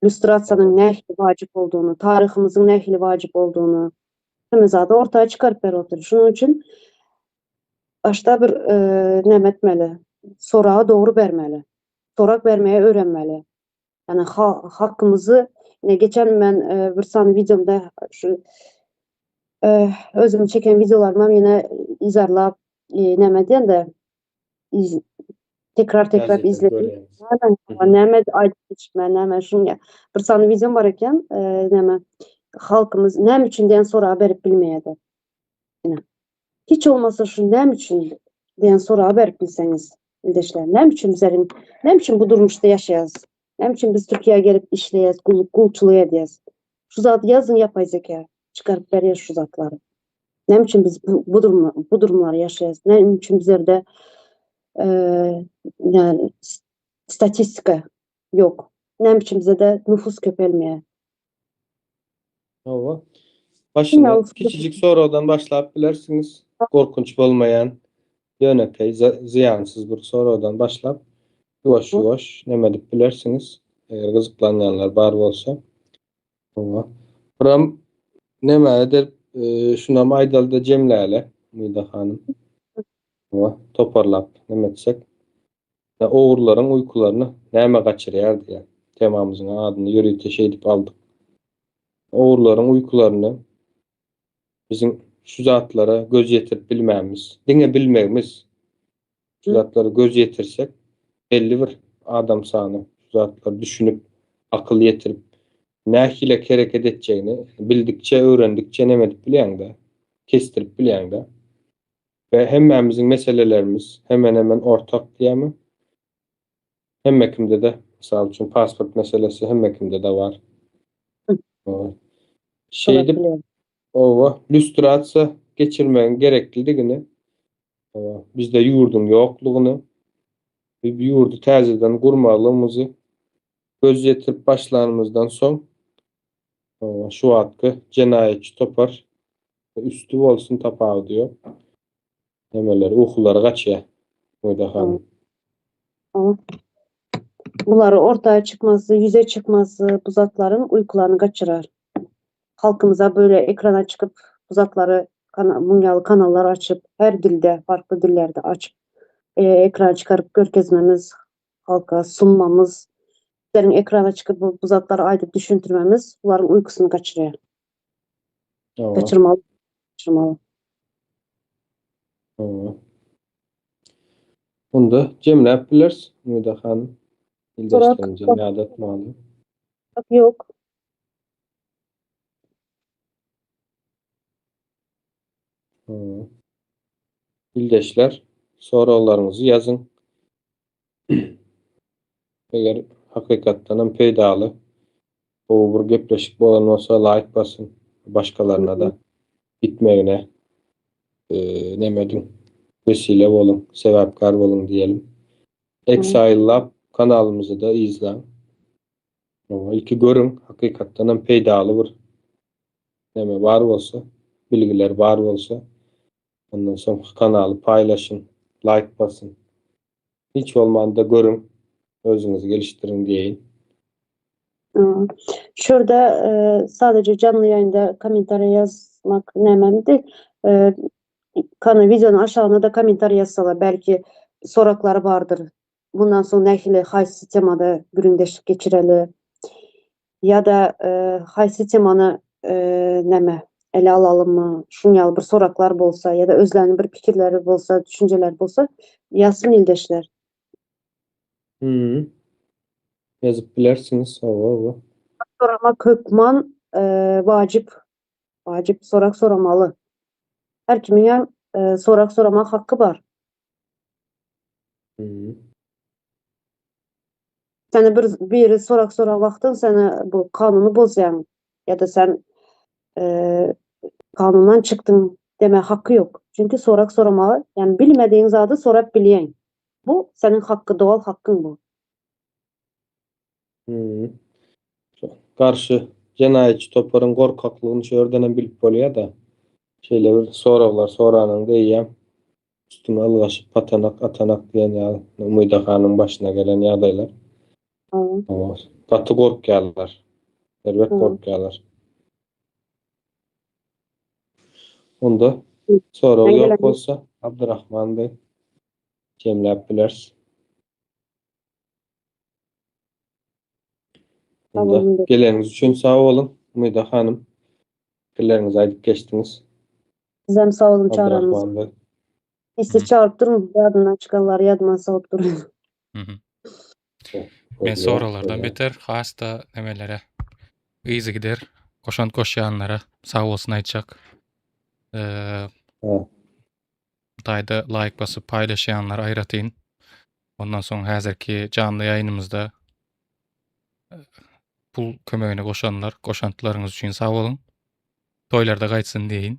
Lýustrasiýanyň nähili wajyp boldugyny, taryhymyzyň nähili wajyp boldugyny hemme zady orta çykaryp berip otyr. Şunuň üçin başda bir e, näme etmeli? Soragy dogry bermeli. Sorak bermeye öwrenmeli. Yani ha, hakkımızı ne geçen ben e, bir sany videomda şu e, özüm çeken videolarıma yine izarlap e, näme diýen de iz, tekrar tekrar Täzeden izledim. görýäňiz. Näme näme aýdyp geçmen näme şuň bir sany videom bar eken e, näme halkymyz näme üçin diýen soragy berip bilmeýärdi. Ine. Hiç olmasa şu näme üçin diýen soragy berip bilseňiz ildeşler. Näme üçin bizlerin näme üçin bu durmuşda ýaşaýas? Näme üçin biz Türkiýä gelip işleýäs, gulluk gulçulyk edýäs? Şu zat ýazyn ýapay zeka çykaryp berýär şu zatlary. Näme üçin biz bu, bu durma, bu durumlary ýaşaýas? Näme üçin bizlerde e, yani statistika ýok? Näme üçin bizde nüfus köpelmeýär? Hawa. Başyna Bilmiyorum. kiçijik soradan başlap bilersiňiz. Gorkunç bolmaýan, ýönekeý, zyýansyz bir soradan başlap ýuwaş ýuwaş näme edip bilersiňiz. Eger gyzyklanýanlar bar bolsa. Hawa. Buram näme edip, e, şunam aýdaly-da jemläle, Umyda hanym. Hawa, toparlap näme etsek. Ya Ogurlaryň uýkularyny näme gaçyrýar diýen temamyzyň adyny ýörite şeýdip aldyk. Ogurlaryň uýkularyny biziň şu zatlara göz ýetirip bilmämiz, diňe bilmegimiz şu zatlara göz ýetirsek belli bir adam sany şu zatlary düşünip, akyl ýetirip nähili hereket etjegini bildikçe, öwrendikçe näme edip bilýäň-de, kesdirip bilýäň-de. Ve hemmämiziň meselelerimiz hemen hemen ortak diýemi? Hemme kimde de, mysal üçin pasport meselesi hemme kimde de bar. Hı. Şeýdip owa lýustrasiýa geçirmegiň gereklidigini, owa, bizde ýurduň ýoklugyny, bir ýurdy täzeden gurmalymyzy göz ýetirip başlanymyzdan soň owa, şu wagtky jenaýatçy topar üstü bolsun tapawudy ýok. Nemeler ukulary gaçýar. Umyda hanym. Tamam. Bulary ortaya çıkması, yüze çıkması bu zatların uykularını kaçırar. Halkımıza böyle ekrana çıkıp bu zatları kana, bunyalı kanallar açıp her dilde, farklı dillerde açıp e, ekrana çıkarıp görkezmemiz, halka sunmamız, bizlerin ekrana çıkıp bu, bu zatları aýdyp düşündirmemiz bunların uykusunu kaçırıyor. Owa. Kaçırmalı. Kaçırmalı. Owa. Bunda jemläp bilers Umyda hanym. Ildeşlerimize ýat etmeli. Yok. Owa. Ildeşler soraglaryňyzy ýazyň. Eger hakykatdan hem peýdaly bu bir gepleşik bolan bolsa like basın. Başkalarına da gitmegine e, nemedin vesile bolun, sebäpkär bolun diýelim. Exile Lab kanalymyzy da izläň. Owa, ilki görüň, hakykatdan hem peýdaly bir neme bar bolsa, bilgiler bar bolsa, ondan soň kanaly paýlaşyn, like basın. Hiç bolmanda görüň, özüňizi gelişdiriň diýeýin. Aa, Şurada e, sadece canlı yayında komentariýa yazmak nämemdi. E, kana videonun aşağına da komentariýa yazsalar belki soraklary bardyr. Bundan soň nähili haýsy temada gürrüňdeşlik geçireli ya da e, haýsy temany e, näme ele alalymmy? Şuň ýaly bir soraklar bolsa ya da özleriniň bir pikirleri bolsa, düşünjeleri bolsa ýazsyn ildeşler. Hmm. Ýazyp bilersiňiz. Owa, owa. Soramak hökman e, wajyp. Wajyp sorak soramaly. Her kimin hem e, sorak soramak hakkı bar. Hmm. Seni bir biri sorak soran wagtyň seni bu kanuny bozýan. Ýa-da sen e, kanundan çykdyň deme haky ýok. Çünki sorag soramaga, ýani bilmedigiň zady sorap bilýäň. Bu seniň haky, doğal hakkyň bu. Hmm. Garşy jenaýatçy toparyň gorkaklygyny şu ýerdenem bilip bolýar-da. Şeýle bir soraglar soranyňda eýýäm üstüňe ylgaşyp patanak atanak diýen ýaly Umyda hanyň başyna gelen ýagdaýlar. Gaty gorkýarlar. Erbet gorkýarlar. Onda sorag ýok bolsa Abdurrahman bey jemläp bileris. Onda geleniňiz üçin sag boluň, Umyda hanym. Pikirleriňizi aýdyp geçdiňiz. Sizem sag boluň çagyranyňyz. Siz çagyryp duruň, ýadymdan çykanlary ýadyma salyp duruň. Men soraglardan beter has-da nemelere yzygider goşant goşýanlara sag bolsun aýtjak. Eee Taýda laýk basyp paýlaşýanlar aýratyn. Ondan soň häzirki janly ýaýynymyzda e, pul kömegini goşanlar, goşantlaryňyz üçin sag boluň. Toýlarda gaýtsyn diýeýin.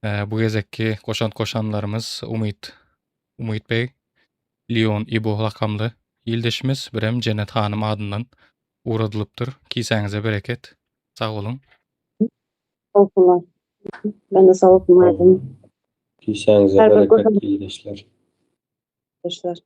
E, bu gezekki goşant goşanlarymyz Umyt Umyt Bey, Leon Ibo lakamly ildeşimiz, birem Jennet hanym adyndan ugradylypdyr. Kisäňize bereket. Sag boluň. Bolsunlar. Ben de sag bolsun aýdym. Kisäňize bereket ildeşler. Ildeşler.